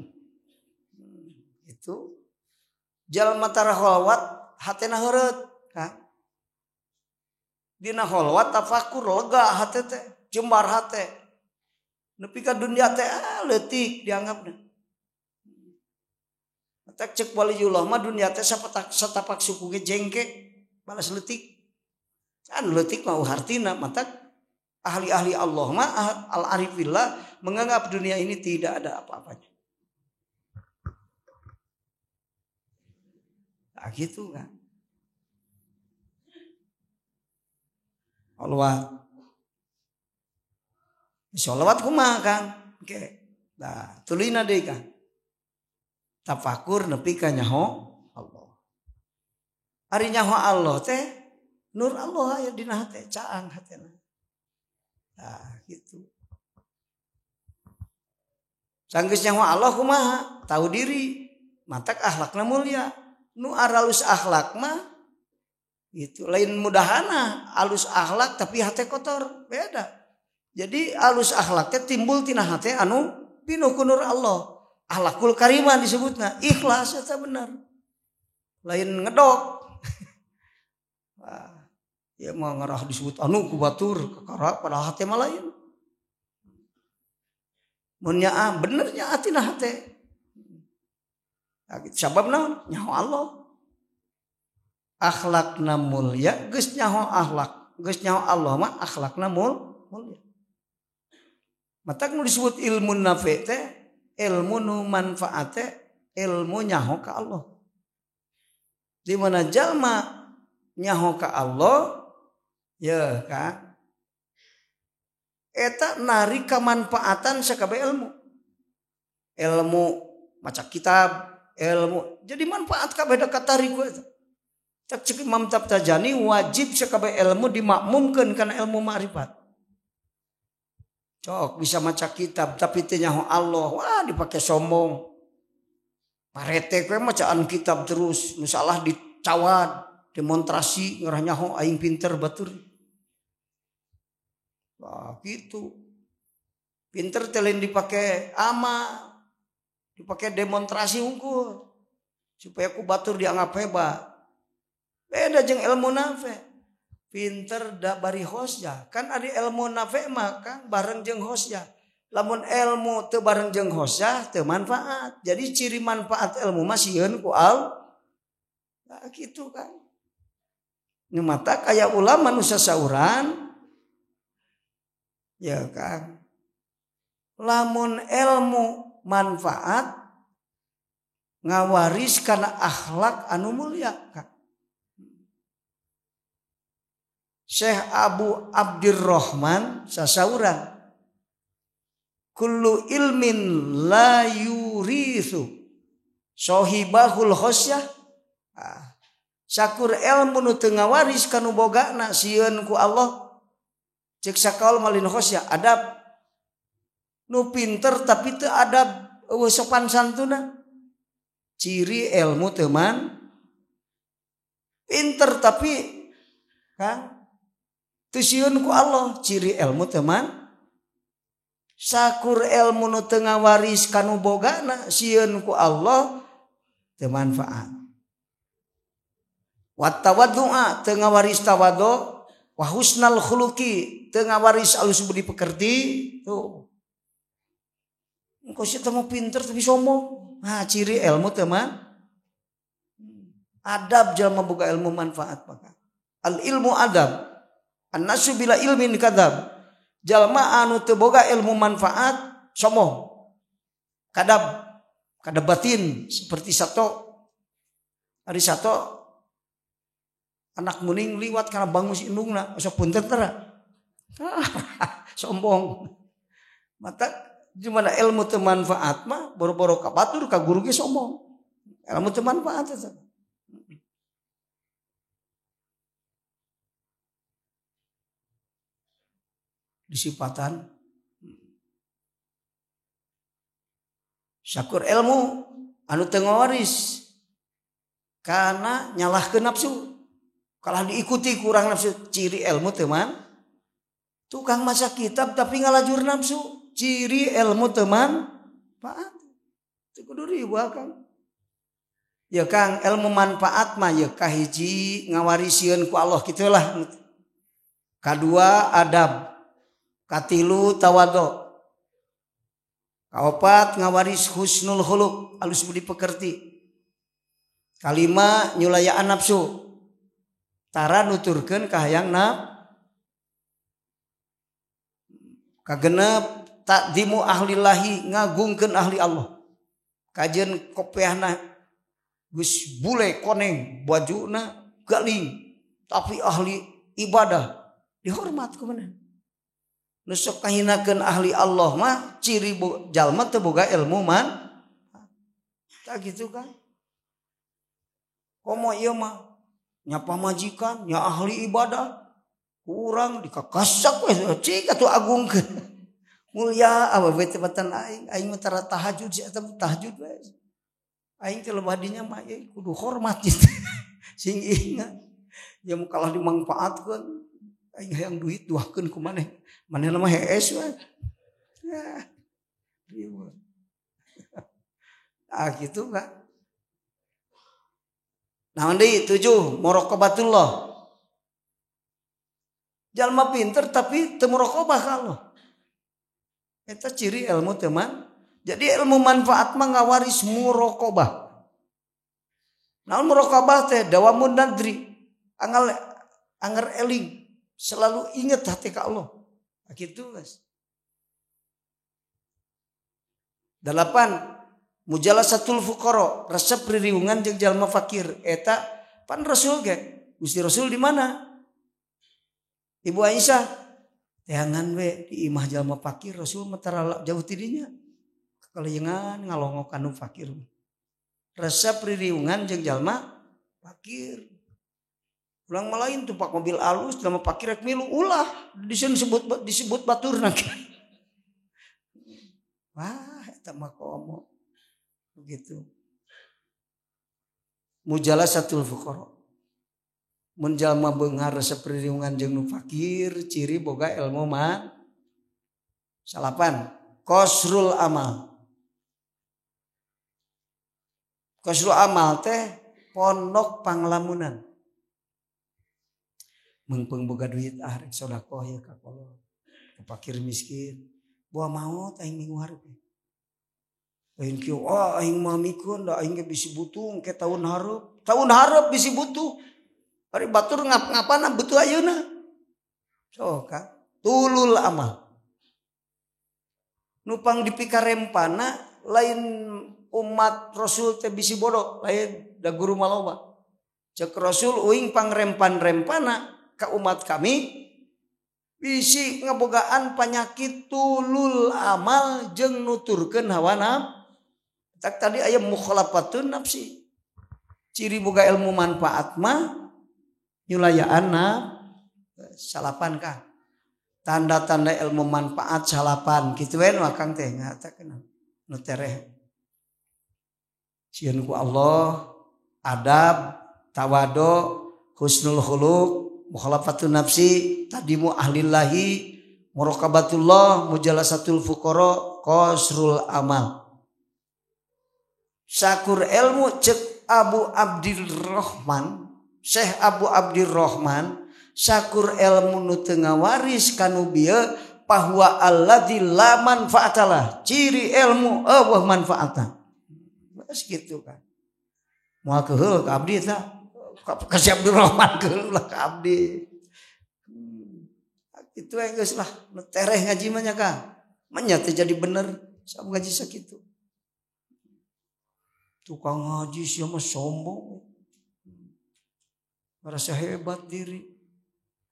Itu jalma tara kholwat hatena heureut, Kang. Dina kholwat tafakur lega hate teh, jembar hate. Nepi ka dunia teh leutik dianggapna. Matak cek waliullah mah dunia teh satapak suku ge jengke balas leutik. Kan leutik mah hartina matak ahli-ahli Allah mah al-arifillah menganggap dunia ini tidak ada apa-apanya. Nah, gitu kan. Sholawat. Sholawat kumaha kan? Oke. Nah, tulina deui kan. Tafakur nepi ka nyaho Allah. Ari nyaho Allah teh nur Allah aya dina hate, caang hatena. Nah, gitu. Sanggeus nyaho Allah kumaha? Tahu diri, matak akhlakna mulia. Nu aralus akhlak mah gitu, lain mudahana alus akhlak tapi hate kotor, beda. Jadi alus akhlak teh timbul tina hate anu pinuh ku nur Allah. Akhlakul karimah disebutna, ikhlas eta bener. Lain ngedok. Wah, ya mah ngarah disebut anu ku batur kakara padahal hate mah lain. Mun nyaah bener nyaah tina hate. Nah, gitu. Sabab naon? Nyaho Allah. Akhlakna mulia geus nyaho akhlak, geus nyaho Allah mah akhlakna mulia. Matak nu disebut ilmu nafi teh ilmu nu manfaat teh ilmu nyaho ka Allah. Di mana jalma nyaho ka Allah ya kan eta nari kamanfaatan sakabeh ilmu. Ilmu maca kitab, ilmu jadi manfaat kabeh da katari ku eta. Tak cek Imam Tabtajani wajib sakabeh ilmu dimakmumkeun kana ilmu ma'rifat. Cok bisa maca kitab tapi teu nyaho Allah, wah dipake sombong. Parete we macaan kitab terus, nu salah dicawad, demonstrasi ngarah nyaho aing pinter batur. Wah gitu. Pinter teh lain dipake ama, dipake demonstrasi hungkul supaya ku batur dianggap hebat. Beda jeung ilmu nafe. Pinter da bari hosya. Kan ari ilmu nafe mah kan bareng jeung hosya. Lamun ilmu teu bareng jeung hosya teu manfaat. Jadi ciri manfaat ilmu mah sieun ku al. Nah, gitu kan. Nu mata kaya ulama nu sasauran ya kan. Lamun ilmu manfaat ngawaris kana akhlak anu mulia kan. Syekh Abu Abdurrahman sasauran kullu ilmin la yurithu sohibahul khosyah. Sakur ilmu nu teu ngawaris kanu bogana sieun ku Allah. Cek sakaul malin khosyah adab. Nu pinter tapi teu adab eueuh sopan santuna. Ciri ilmu teu man pinter tapi kan teu sieun ku Allah, ciri ilmu teman. Sakur ilmu nu teu ngawaris kanu bogana sieun ku Allah teu manfaat. Wa tawaddu'a teu ngawaris tawadhu, wa husnal khuluqi teu ngawaris alus budi pekerti. Tuh. Engko sia teh mah pinter tapi sombong. Nah, ciri ilmu teman. Adab jelema boga ilmu manfaat maka. Al ilmu adab. An-nasu bila ilmin kadab. Jalma anu teu boga ilmu manfaat sombong. Kadab, kadab batin seperti sato. Ari sato anak muning liwat karena bangus indungna sok punten tera. Sombong. Mata di mana ilmu teu manfaat mah boro-boro ka batur ka guru ge sombong. Ilmu teu manfaat eta. Disipatan syakur ilmu anu teu ngawaris karena nyalahkeun nafsu kalah diikuti kurang nafsu ciri ilmu teman tukang maca kitab tapi ngalajur nafsu ciri ilmu teman manfaat teu kudu riweuh Kang. Ya Kang ilmu manfaat mah ya kahiji ngawarisieun ku Allah kitulah. Kadua adab, katilu tawadhu, kaopat ngawaris husnul khuluq alus budi pekerti, Kalima nyulayaan nafsu. Tara nuturkeun kahayang naf. Kagenep takdimu ahlillahi ngagungkeun ahli Allah. Kajeun kopiahna geus bule koneng bajuna galing tapi ahli ibadah dihormat ku maneh. Nu sok kahinakeun ahli Allah mah ciri jalma teu boga ilmu man. Tak gitu kan. Komo ieu mah nya pamajikan nya ahli ibadah kurang dikakasak we cik atuh agungkeun. Mulia awewe teh batan aing, aing mah tara tahajud si eta tahajud we. Aing teh lebah dinya mah kudu hormat gitu. Sing ingat ya mu kalah dimangfaatkeun aing hayang duit duahkeun ku maneh. Manehna mah hees we. Ya. Riweuh. Ah gitu kan. Naon deui 7 muraqabatullah. Jalma pinter tapi teu muraqabah ka Allah. Eta ciri ilmu teman. Jadi ilmu manfaat mah ngawaris muraqabah. Naon muraqabah teh dawamun nadri. Angal anger eling, selalu ingat hati ka Allah. Gitu guys. 8 mujalasatul fuqara, resep ririungan jeung jalma fakir. Eta pan Rasul ge. Gusti Rasul di mana? Ibu Aisyah teangan we di imah jalma fakir, Rasul mah tara jauh ti dinya. Kaleyengan ngalongok kanu fakir. Resep ririungan jeung jalma fakir. Ulang malain tumpak mobil alus jalma fakir rek milu ulah disebut baturna. Wah, eta mah komo. Begitu. Mujalasatul fuqara. Mun jalma beunghar resep ririungan jeung nu fakir, ciri boga ilmu mah. 8 qasrul amal. Qasrul amal teh pondok panglamunan. Meungpeung boga duit ah rek sedekah ya ka kolot. Ka fakir miskin. Boa maot aing minggu hareup. Aing kieu ah aing mah mikeun da aing ge bisi butuh ke tahun hareup. Tahun hareup bisi butuh. Ari batur ngap-ngapana butuh ayeuna. So kan tulul amal. Nupang dipikarempana lain umat Rasul teh bisi bodoh, lain da guru maloba. Cek Rasul uing pangrempan-rempana ka umat kami bisi ngebogaan penyakit tulul amal jeung nuturkeun hawa nafsu. Tak tadi aya mukhalafatun nafsi. Ciri boga ilmu manfaat mah nyulayaan salapan kah. Tanda-tanda ilmu manfaat salapan kitu we nu akang teh ngatakeun nu tereh. Sieun ku Allah, adab, tawadu, husnul khuluq, mukhalafatun nafsi, tadimu ahlillahi, muraqabatullah, mujalasatul fuqara, qasrul amal. Sakur ilmu cek Abu Abdirrahman, Syekh Abu Abdirrahman, sakur ilmu nu teu ngawaris kanu bieu bahwa alladzi la manfaatalah, ciri ilmu eueuh manfaatna. Geus kitu kan. Moal keheul ka abdi tah. Ka si Abdurrahman keheul lah ka abdi. Kitu we geus lah, nu tereh ngaji mah nya Kang. Manya teu jadi bener, sam ngaji sakitu. Tukang ngaji sia mah sombong. Merasa hebat diri.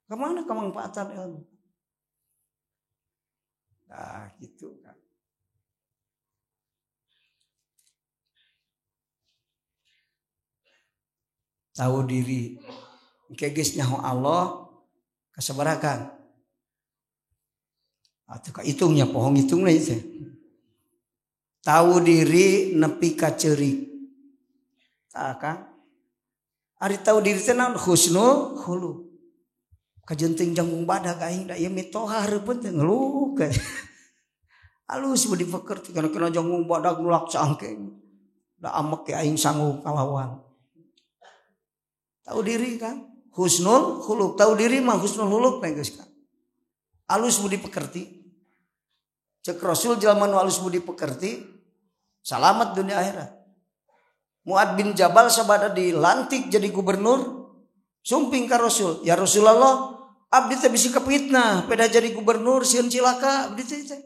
Kemana kemanfaatan ilmu? Nah gitu kan. Tahu diri. Engke geus nyaho Allah kasabarakan. Atuh ka hitungnya pohong hitungna ieu. Tahu diri nepi ka ceurik. Tah Kang. Ari tahu diri teh naon husnul khuluq. Kajenting janggung badag aing da ieu mitoha hareupeun teh ngeluh. Alus budi pekerti kana janggung badag nulak cangkeng. Da amek ge aing sanggup kalawan. Tahu diri kan? Husnul khuluq. Tahu diri mah husnul khuluq teh geus kan. Alus budi pekerti. Cek Rasul jelema nu alus budi pekerti salamat dunia akhirat. Muad bin Jabal sabada dilantik jadi gubernur, sumping ka Rasul, ya Rasulullah, abdi teh bisi kepitnah, peda jadi gubernur sieun cilaka abdi teh.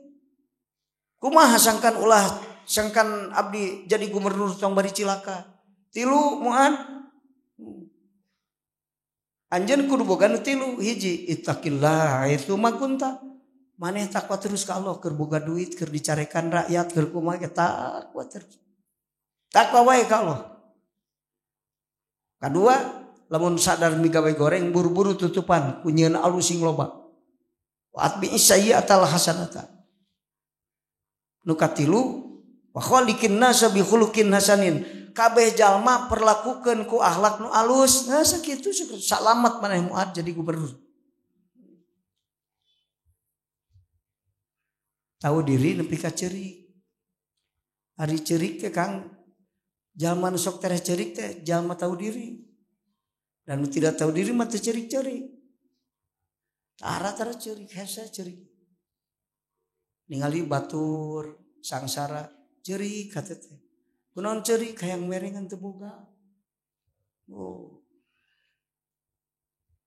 Kumaha sangkan ulah sangkan abdi jadi gubernur tong bari cilaka. Tilu Muad. Anjeun kudu boga nu tilu, hiji ittaqillah itu makunta. Maneh takwa terus ka Allah, keur boga duit, keur dicarekan rakyat, keur kumaha takwa terus. Takwa wae ka Allah. Kadua, lamun sadar migawe goreng buru-buru tutupan ku nyieun alus sing loba. Wa atbi sayyi'atal hasanata. Nu katilu, wa khaliqin nasa bi khuluqin hasanin. Kabeh jalma perlakukeun ku akhlak nu alus. Nah sakitu salamat maneh Muad jadi gubernur. Tahu diri nepi ka ceurik. Ari ceurik teh Kang, jalma nu sok tereh ceurik teh jalma tahu diri. Dan nu tidak tahu diri mah teu ceurik-ceurik. Tara-tara ceurik, hese ceurik. Ningali batur sangsara ceurik kata teh. Kunaon ceurik hayang merengan teu boga. Oh.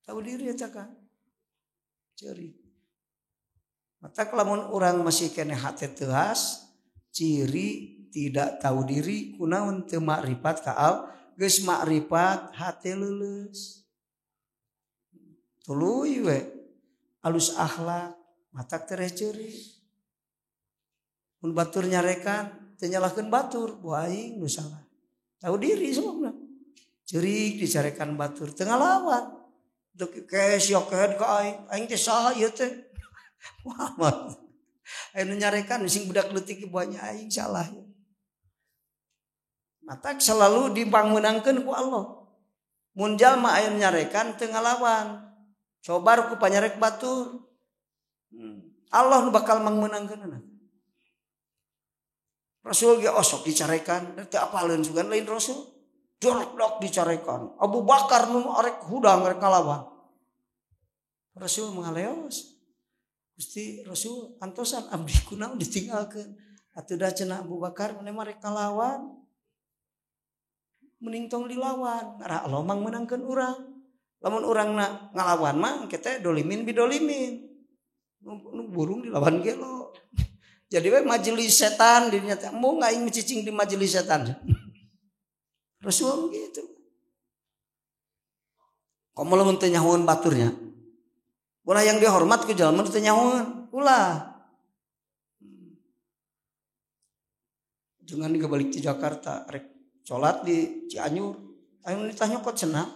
Tahu diri eta Kang. Ceurik. Maka lamun urang masih keneh hate teuas, ciri tidak tahu diri kunaon teu makrifat ka al, geus makrifat hate leuleus. Tuluy we alus akhlak, matak tereh ceurik. Mun batur nyarekan teu nyalahkeun batur, bu aing nu salah. Tahu diri sababna. Ceurik dicarekan batur teu ngalawan. Teu kees yokeun ka aing, aing teh saha ieu teh. Muhammad aing nyarekan sing budak leutik banyak aing salah. Matak selalu dipangmeunangkeun ku Allah. Mun jalma aya nyarekan teu ngalawan. Cobar ku panyarek batur. Allah nu bakal mangmeunangkeunna. Rasul ge osok dicarekan, teu apaleun sugan lain Rasul. Jorok dicarekan. Abu Bakar nu arek hudang rek ngalawan. Rasul mangaleos. Gusti Rasul antosan abdi kunaon ditinggalkeun. Atuh da cenah Abu Bakar maneh mah rek ngalawan. Mending tong dilawan, ngarah Allah mang meunangkeun urang. Lamun urangna ngalawan mah engke teh dolimin bidolimin. Nu burung dilawan gelo. Jadi we majelis setan dirinya teh embung aing cicing di majelis setan. Rasul gitu. Komo lamun teu nyahoeun baturnya. Ulah yang dihormat ku jalma teu nyahoeun, ulah. Jangan balik di Jakarta rek salat di Cianjur. Aing nitah nyokot cenah.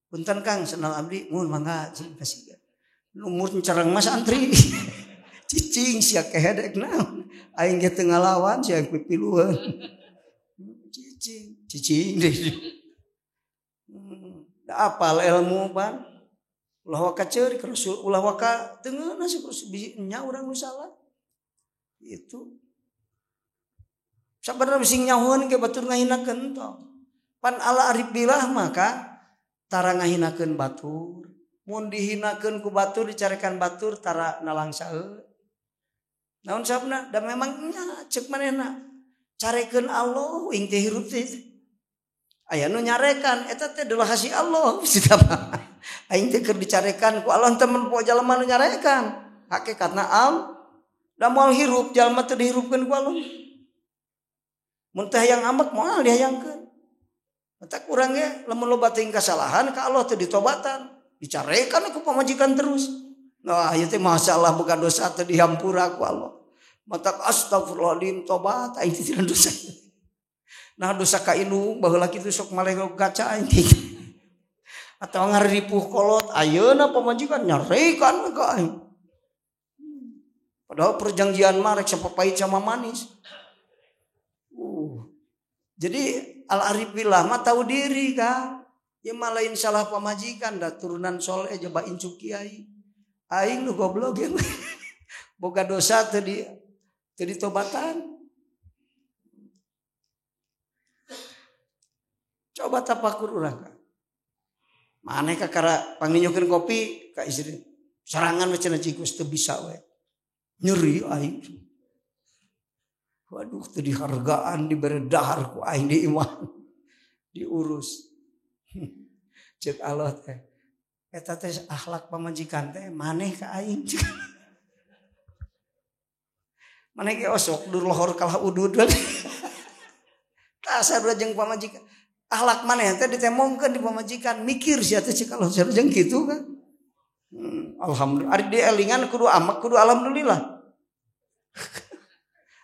Punten Kang, senal abdi mun mangga cing kasih. Lumur cereng mas antri. Cicing sia kehedek naon. Aing ge teu ngalawan sia pipilueun. Cicing, cicing deui. Da apal ilmu ban. Ulah waka ceurik Rasul, ulah waka teu ngeunah si Rasul nya urang nu salah. Itu. Sabarna sing nyahoeun ge batur ngahinakeun tong. Pan ala arif billah maka tara ngahinakeun batur. Mun dihinakeun ku batur dicarekan batur tara nalangsaeun. Naon sabna? Da memang nya ceuk manehna. Carekeun Allah ing teh hirup teh. Aya nu nyarekan eta teh adalah kasih Allah. Aing teh keur dicarekan ku Allah teh mun poe jalma nu nyarekan. Hakikatna am da moal hirup jalma teh dihirupkeun ku Allah. Mun teh hayang ambek moal dihayangkeun. Matak urang ge lamun loba teuing kasalahan ka Allah teh ditobatan, dicarekan ku pamajikan terus. Nah, ieu teh masalah boga dosa teh dihampura ku Allah. Matak astagfirullahaladzim tobat aing teh tina dosa. Nah dosa ka indung baheula kitu sok maleh gaca aing teh. Atawa ngaripuh kolot ayeuna pamajikan nyarekan ka aing. Padahal perjanjian mah rek sapapait sama manis. Jadi al-arif billah mah tahu diri Kang. Ya mah lain salah pamajikan da turunan soleh coba incuk kiai. Aing nu goblok ya. Boga dosa teu di teu ditobatan. Coba tapakur urang Kang. Maneh kakara panginyukeun kopi ka istri. Sarangan we cenah cikus teu bisa we. Nyeri aing. Waduh teu dihargaan dibere dahar ku aing di imah. Diurus. Cek Allah teh. Eta teh akhlak pamajikan teh maneh ka aing. Maneh ge osok dur lohor kalah udud. Tah sarua jeung pamajikan. Akhlak maneh teh ditemongkeun di pamajikan, mikir sia teh cek Allah sarua jeung kitu kan. Alhamdulillah. Ari dielingan kudu amak kudu alhamdulillah.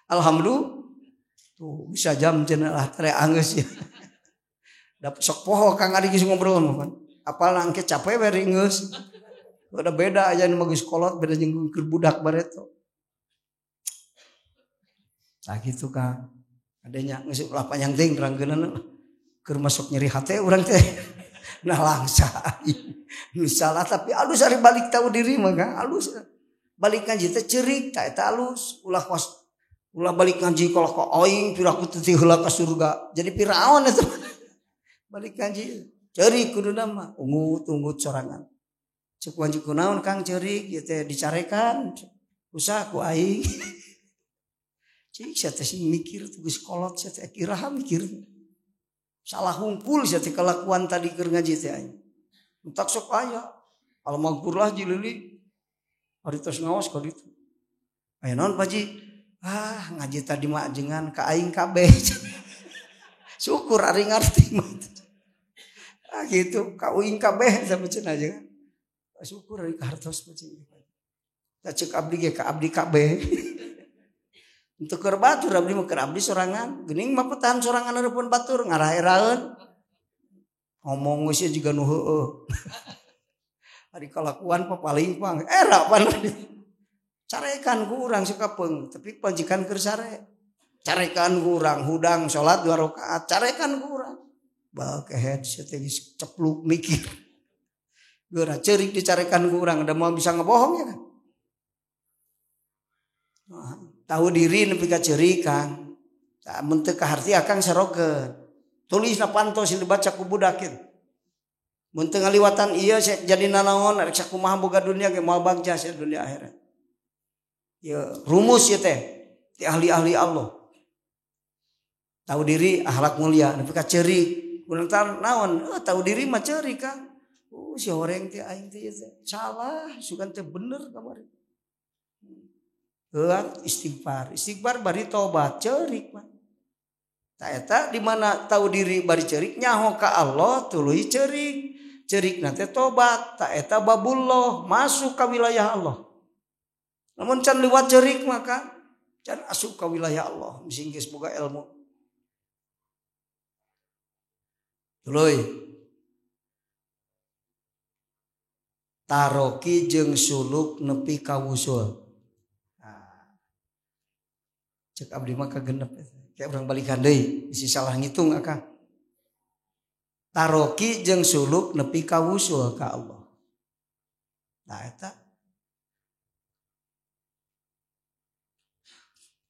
Alhamdulillah. Tuh bisa jam cenah lah tere anggeus ya. Da sok poho Kang Adi geus ngobrol mah kan. Apal angke capek we geus. Udah beda aja nu mah geus kolot beda jeung keur budak bareto. Tah kitu Kang. Adanya geus ulah panjang teuing terangkeunana. Keur masuk nyeri hate urang teh. Nah langsa. Misalnya tapi alus ari balik tahu diri mah Kang, alus. Balik ngaji teh ceurik tah eta alus, ulah kos ulah balik ngaji kalau ka aing piraku teh heula ka surga. Jadi Firaun eta. Balik ngaji ceurik kuduna mah ungut-ungut sorangan. Cek wanji kunaon Kang ceurik ieu teh dicarekan. Usah ku aing. Cik sia teh mikir geus kolot sia teh iraha mikir. Salah hungkul sia teh kelakuan tadi keur ngaji teh aing. Entak sok aya. Almagfurlah jilili. Ari tos ngaos ka ditu. Aya naon Pak Ji? Ah ngaji tadi mah ajengan ka aing kabeh. Syukur ari ngarti mah. Ah gitu ka uing kabeh sampe cenah ajengan. Syukur ari kahartos mah cenah. Da ceuk abdi ge ka abdi kabeh. Untuk keur batur abdi mah keur abdi sorangan, geuning mah petahan sorangan hareupeun batur ngarah-eraeun. Ngomong geus juga nu heueuh. Ari kalakuan papaling pang era pan. Carekan ku urang sekapeung, tapi panjikan keur sare. Carekan ku urang hudang salat 2 rakaat, carekan ku urang. Bakehet sia teh geus cepluk mikir. Geura ceurik dicarekan ku urang, da moal bisa ngebohong ya kan. Nah, tahu diri nepi ka ceurik Kang. Tah mun teu kaharti akang sarokeun. Tulisna pantos dibaca ku budak kieu. Mun teu ngaliwatan ieu jadi nanaon rek sakumaha boga dunia ge moal bagja sia dunia akhirat. Ya, rumus ya teh ti ahli-ahli Allah. Tahu diri akhlak mulia nepi ka ceurik. Urang naon? Oh, tahu diri mah ceurik Kang. Oh, si horeng teh aing teh salah, sugan teh bener kamari. Heuh istighfar, istighfar bari tobat ceurik mah. Ta eta di mana tahu diri bari ceurik nyaho ka Allah tuluy ceurik. Ceurik teh tobat, ta eta babullah masuk ka wilayah Allah. Namun can liwat ceurik maka can asup ka wilayah Allah bising geus boga ilmu. Tuluy. Taroki jeung suluk nepi ka wusul. Nah. Cek abdi mah kagenep. Kayak urang balikan deui bisi salah ngitung akang. Taroki jeung suluk nepi ka wusul ka Allah. Nah eta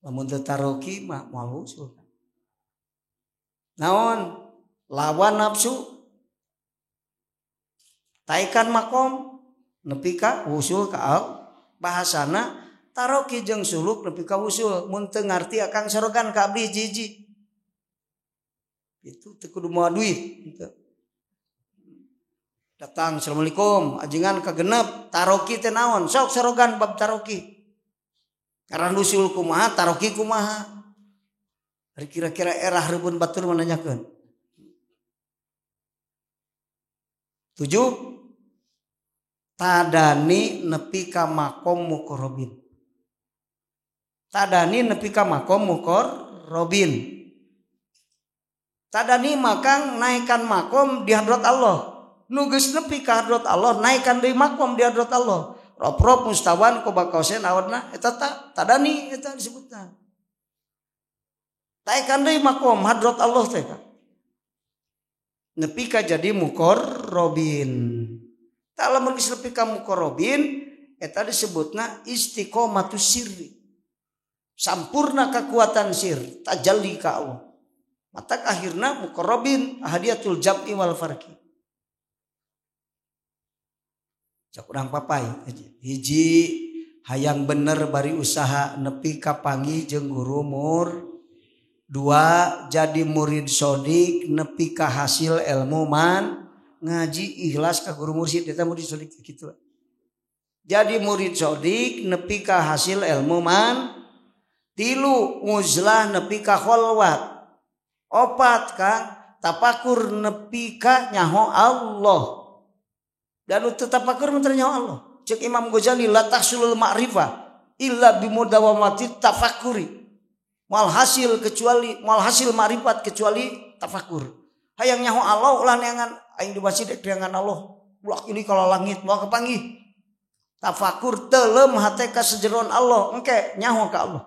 lamun teu taroki mah moal wusul. Naon? Lawan nafsu. Taikan makom nepi ka wusul ka Allah. Bahasana taroki jeung suluk nepi ka wusul. Mun teu ngarti akang sorogan ka abdi hiji-hiji. Itu teu kudu moal duit henteu. Datang assalamualaikum ajengan kagenep taroki teh naon? Sok sorogan bab taroki. Karena usul kumaha taroki kumaha. Ari kira-kira era hareupeun batur menanyakeun. 7 tadani nepi ka makom muqarrabin. Tadani nepi ka makom muqarrabin. Tadani makang naikkan makom di hadrat Allah. Nu geus nepi ka hadrat Allah naikkan deui makom di hadrat Allah. Roprop mustawan kobakausen awadna eta tadani eta disebutna. Taekan deui makom hadrat Allah teh ka. Nepi ka jadi muqarrabin. Tah lamun geus nepi ka muqarrabin eta disebutna istiqomatus sirri. Sampurna kekuatan sir, tajalli ka Allah. Matak akhirna muqarrabin ahadiyatul jam'i wal farqi. Cak urang papai hiji hayang bener bari usaha nepi ka panggih jeung guru mur Dua, jadi murid sodik nepi ka hasil ilmu man ngaji ikhlas ka guru mursyid eta murid sodik kitu. Jadi murid sodik nepi ka hasil ilmu man. Tilu, uzlah nepi ka kholwat. Opat Kang, tapakur nepi ka nyaho Allah. Dan untuk tapakur mah nyaho Allah. Cek Imam Ghazali la tahsulul ma'rifah illa bimudawamati tafakuri. Moal hasil kecuali moal hasil ma'rifat kecuali tafakur. Hayang nyaho Allah ulah neangan aing di masjid neangan Allah. Ulah ini kalau langit moal kepanggih. Tafakur telem hate ka sejeron Allah engke nyaho ka Allah.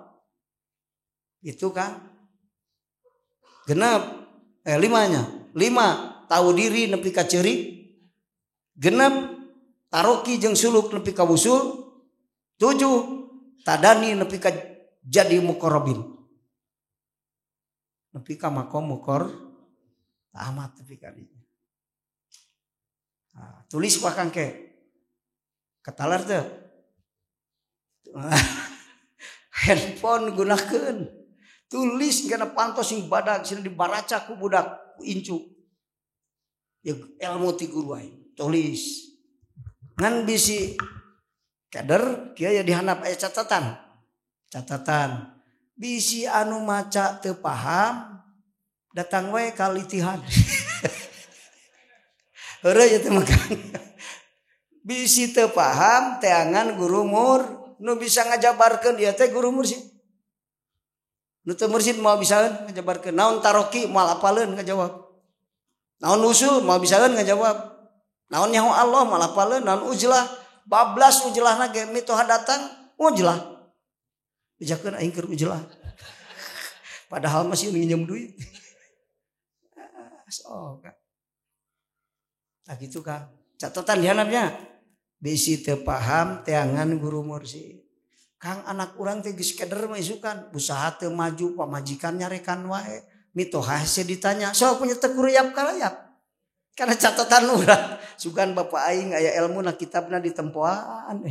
Itu kan. Genep limanya. Lima, tahu diri nepi ka ceurik. Genep taroki jeung suluk nepi ka wusul. Tujuh, tadani nepi ka jadi muqarrabin. Nepi ka makom mukor tamat nepi ka dinya. Nah, tulis ku akang ke. Ketalar teu. Handphone gunakeun. Tulis kana pantos sing badag sing dibaraca ku budak ku incu. Ya ilmu ti guru aing. Tulis. Ngan bisi kader kieu ya dihandap aya catatan. Catatan. Bisi anu maca teu paham datang wae ka litihan. Heureuy ieu teh mah. Bisi teu paham teangan guru mur nu bisa ngajabarkeun ieu teh guru mursyid. Nu teu mursyid moal bisaeun ngajabarkeun. Naon taroki moal apaleun ngajawab. Naon usul moal bisaeun ngajawab. Naon nyaho Allah moal apaleun, naon uzlah bablas uzlahna ge mitoha datang uzlah. Bejakeun aing keur uzlah. Padahal masih nginjem duit. So, tah kitu Kang. Catatan dihandapnya. Bisi teu paham teangan guru mursyid. Kang anak urang teh geus keder mah isukan, usaha teu maju, pamajikan nyarekan wae. Mitoha hese ditanya, sok punya teu kuruyap kalayap. Karena catatan urang, sugan bapak aing aya ilmu na kitabna ditempoan.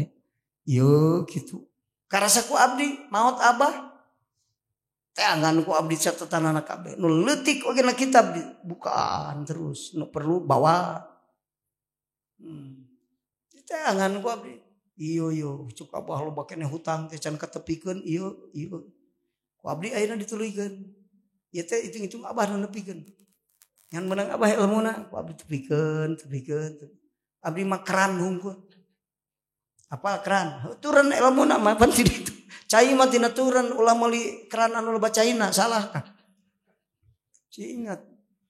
Ieu kitu. Karasa ku abdi maot abah. Teangan ku abdi catatan anak kabeh. Nu leutik oge na kitab dibukaan terus, nu perlu bawa. Teangan ku abdi. Iyo yo, cuk abah loba keneh hutang teh can katepikeun ieu ieu. Ku abdi ayeuna dituluykeun. Ieu teh hitung-hitung abah nu nepikeun. Ngan meunang abah ilmuna ku abdi tepikeun, tepikeun. Abdi mah keran hungkul. Apa keran? Turun ilmuna mah pan ti ditu. Cai mah tina turun ulah meuli keran anu loba caina salah kan. Si ingat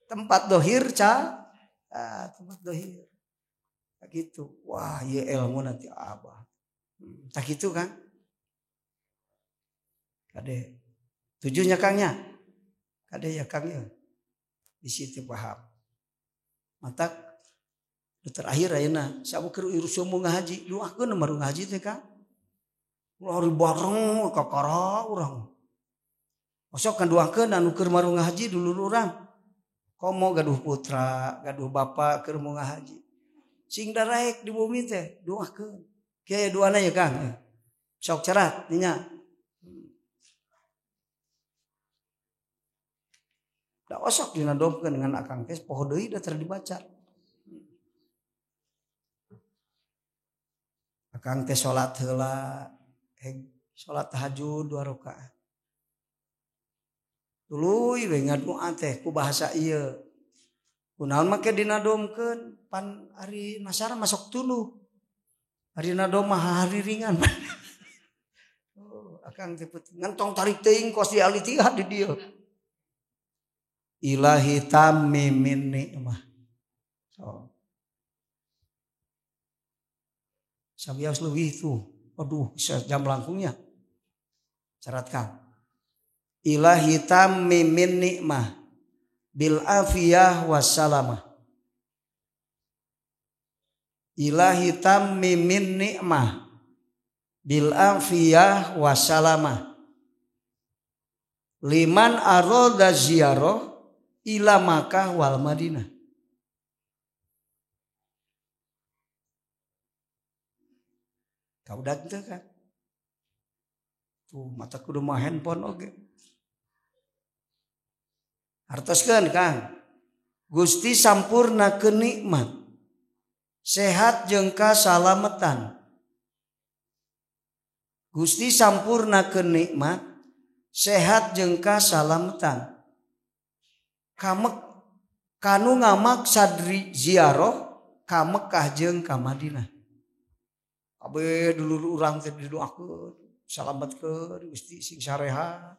tempat dohir ca, tempat dohir. Tak gitu. Wah, ieu ilmu nanti abah. Tak gitu kan? Kade. Tujuhnya Kangnya. Kade ya Kangnya. Di situ paham. Matak nu terakhir ayeuna sabu keur sombong ngahaji, doakeun baru ngahaji teh Kang. Ulah bareng kakara urang. Osok kan doakeun anu keur maru ngahaji dulur urang. Komo gaduh putra, gaduh bapak keur mau ngahaji. Sing daraek di bumi teh doakeun. Kieu doana ya Kang. Sok cerat nya. Da osok dinadomkeun dengan akang teh poho deui da teu dibaca. Akang teh salat heula, salat tahajud 2 rakaat. Tuluy we ngadoa teh ku bahasa ieu. Kunaon make dinadomkeun pan ari nasara masuk tuluh. Ari nadom mah hari ringan. Oh, akang teh ngentong tarik teuing kos dialitihan di dieu. Ilahi tammimin nikmah. So. Sabios leuwih tuh. Aduh, jam langkungnya. Caratkan. Ilahi tammimin nikmah bil afiyah wassalamah. Ilahi tammimin nikmah bil afiyah wassalamah. Liman aroda ziarah ila Makkah wal Madinah. Kau udah teu kan? Tuh mata kudu mah handphone oge. Hartoskeun Kang. Gusti sampurna kenikmat. Sehat jeung kasalametan. Gusti sampurna kenikmat, sehat jeung kasalametan. Kamek kanu ngamaksad ziarah ka Mekah jeung ka Madinah. Kabeh dulur urang teh didoakeun, salametkeun Gusti sing sarehat.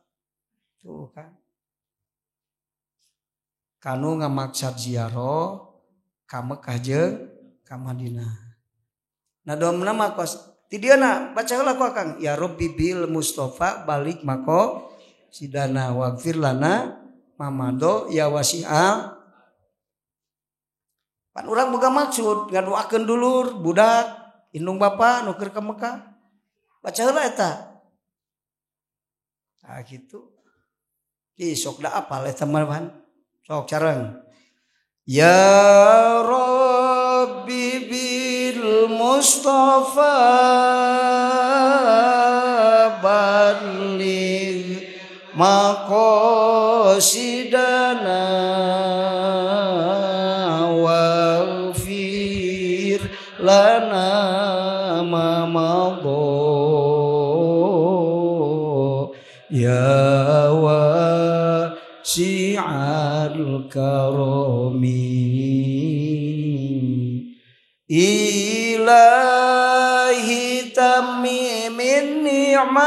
Tuh kan. Kanu ngamaksad ziarah ka Mekah jeung ka Madinah. Nah domna mah kos ti dieu na baca heula ku Akang ya Rabbi bil Mustafa balik mako sidana waghfir lana mamado ya wasi'al. Pan urang boga maksud ngadoakeun dulur budak indung bapa nu keur ka Mekah. Baca heula eta. Tah kitu. Ih sok da apal eta mah pan. Sok careng. Ya Rabbi bil Mustafa balligh maqasidana waghfir lana ma madha ya wasi'al karami ilahi tammimin ni'mah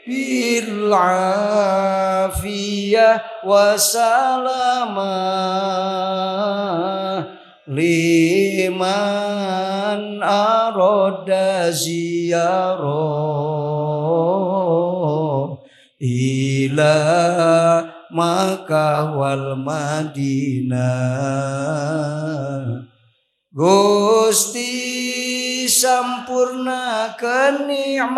bil afiyah wa salamah liman arada ziyarah ila Makkah wal Madinah. Gusti sampurna kenikmat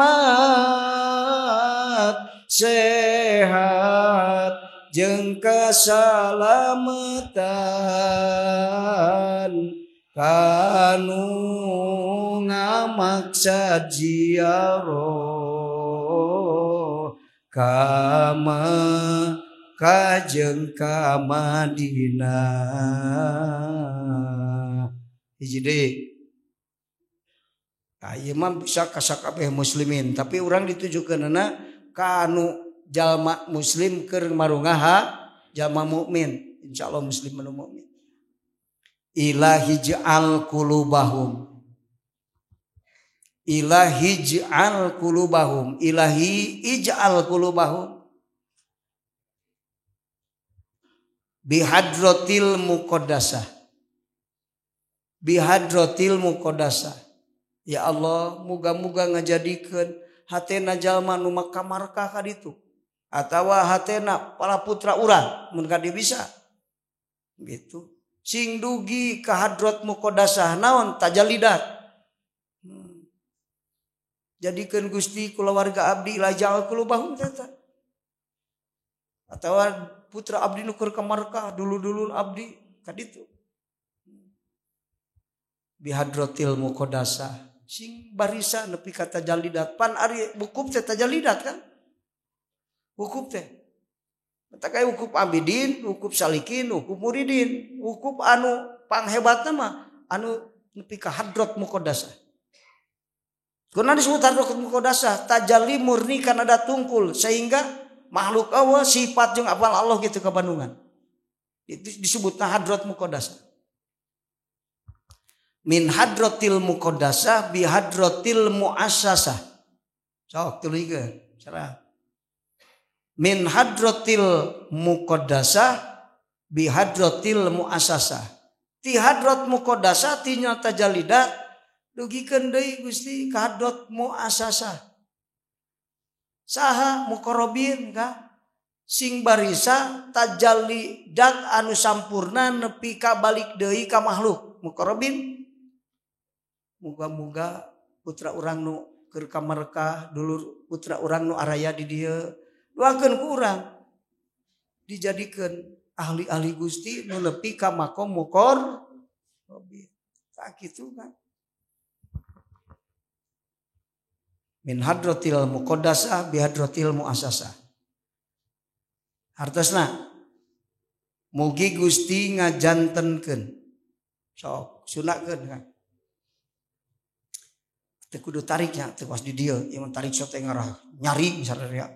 sehat jeung kasalametan kanu ngamaksad ziarah ka Mekah jeung ka Madinah. Hiji deui. Tah ieu mah bisa ka sakabeh muslimin, tapi urang ditujukeunana ka anu jalma muslim keur marungaha jalma mukmin, insyaallah muslim anu mukmin. Ilahi ja'al qulubahum. Ilahi ja'al qulubahum. Ilahi ij'al qulubahum bihadratil muqaddasah. Bihadratil muqaddasah. Ya Allah, muga-muga ngajadikeun hatena jalma nu makamarkah ka ditu. Atawa hatena para putra urang mun ka bisa. Gitu. Sing dugi ka hadrat muqaddasah naon tajalidat. Jadikeun Gusti kulawarga abdi la ja'al qulubahum tata. Atawa putra abdi nu keur ka Markah dulu-dulu abdi ka ditu. Bihadratil muqaddasah sing barisa nepi ka tajalidat. Pan ari wukuf teh tajalidat kan? Wukuf teh. Mata kaya wukuf abidin, wukuf salikin, wukuf muridin, wukuf anu panghebatna mah anu nepi ka hadrat muqaddasah. Kuna disebut hadrat muqaddasah, tajalli murni kana da tungkul sehingga makhluk Allah sifat jeung apal Allah gitu ka Bandungan. Itu disebutna hadrat muqaddasah. Min hadratil muqaddasah bi hadratil muassasah. Sok tuluykeun, sarah. Min hadratil muqaddasah bi hadratil muassasah. Ti hadrat muqaddasah ti nya tajalidat dugikeun deui Gusti ka hadrat muassasah. Saha muqarrabin ka sing barisa tajallidat anu sampurna nepi ka balik deui ka makhluk muqarrabin. Muga-muga putra urang nu keur ka Mekah, dulur putra urang nu araya di dieu, doakeun ku urang dijadikeun ahli-ahli Gusti nu nepi ka makom muqarrabin. Tah kitu kan. Min hadratil muqaddasah bi hadratil muassasah. Hartosna mugi Gusti ngajantenkeun. Sok sunahkeun kan. Teu kudu tariknya teu was di dieu, ieu mah tarik sok teh ngarah nyari misalnya.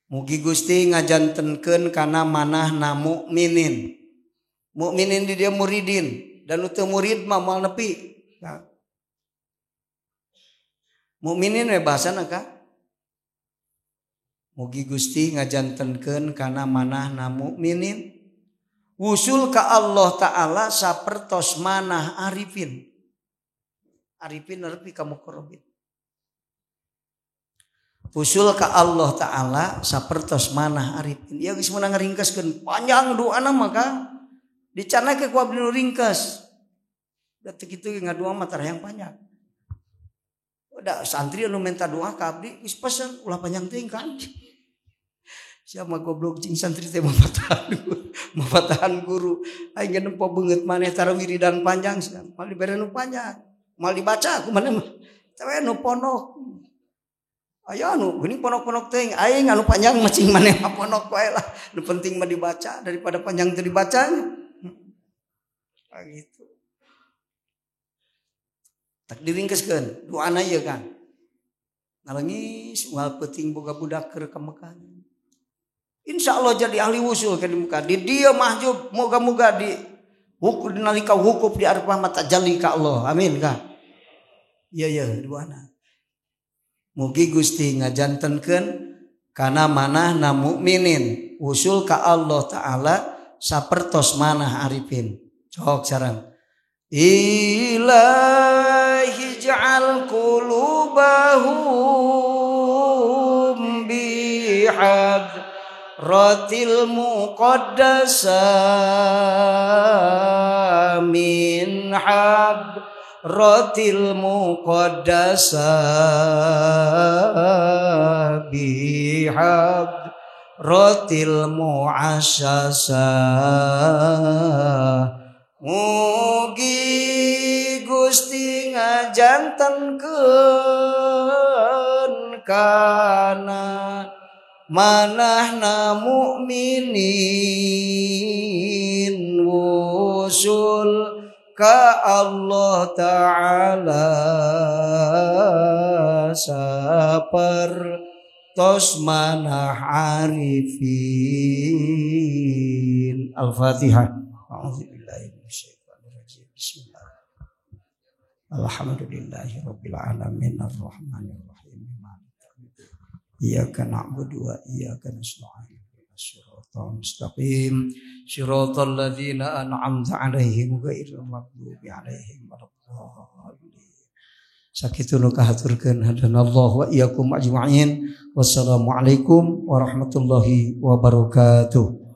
Mugi Gusti ngajantenkeun kana manahna mukminin. Mukminin di dieu muridin dan teu murid mah moal nepi. Nah. Mukminin we bahasana ka. Mugi Gusti ngajantenkeun kana manahna mukminin wusul ka Allah Ta'ala sapertos manah arifin. Arifin nepi ka muqarrabin. Wusul ka Allah Ta'ala sapertos manah arifin. Ieu geus meunang ringkeskeun panjang doana maka dicanake ku abdi nu ringkes. Da teu kitu ge ngadua mah tara yang panjang. Udah santri anu minta doa ka abdi geus pesen ulah panjang teuing kan. Siapa goblok cing santri teh mapatahan guru. Aing ge nempo beungeut maneh tara wiridan panjang sia. Moal dibere nu panjang. Moal dibaca ku maneh mah. Teh nu pondok. Aya anu geuning pondok-pondok teuing aing anu panjang mah cing maneh mah pondok wae lah. Nu penting mah dibaca daripada panjang teu dibacanya. Ah gitu. Tak diringkeskeun doana ieu kan. Nalengis moal peuting boga budak keur ka Mekah. Insyaallah jadi ahli wusul ke di muka. Di dieu mahjub moga-moga di hukum nalika hukum di arfah mata jali ka Allah. Amin ka. Iya iya doana. Mugi Gusti ngajantenkeun kana manahna mukminin wusul ka Allah Ta'ala sapertos manah arifin. Cok sareng. Ilahi ja'al qulubahum bihad ratil muqaddasa min hadratil muqaddasa bihad ratil muassasa. Mugi Gusti ngajantenkeun kana manahna mukminin wusul ka Allah Ta'ala sapertos manah arifin. Al-Fatihah. A'udzubillahi minasyaitonir rajim. Bismillah. Alhamdulillahirabbil alamin arrahmanir rahim. Iyyaka na'budu wa iyyaka nasta'in. Shiratal mustaqim. Shiratal ladzina an'amta 'alaihim ghairil maghdubi 'alaihim waladdallin. Sakitu nu kahaturkeun hadanallahu wa iyyakum ajma'in. Wassalamualaikum warahmatullahi wabarakatuh.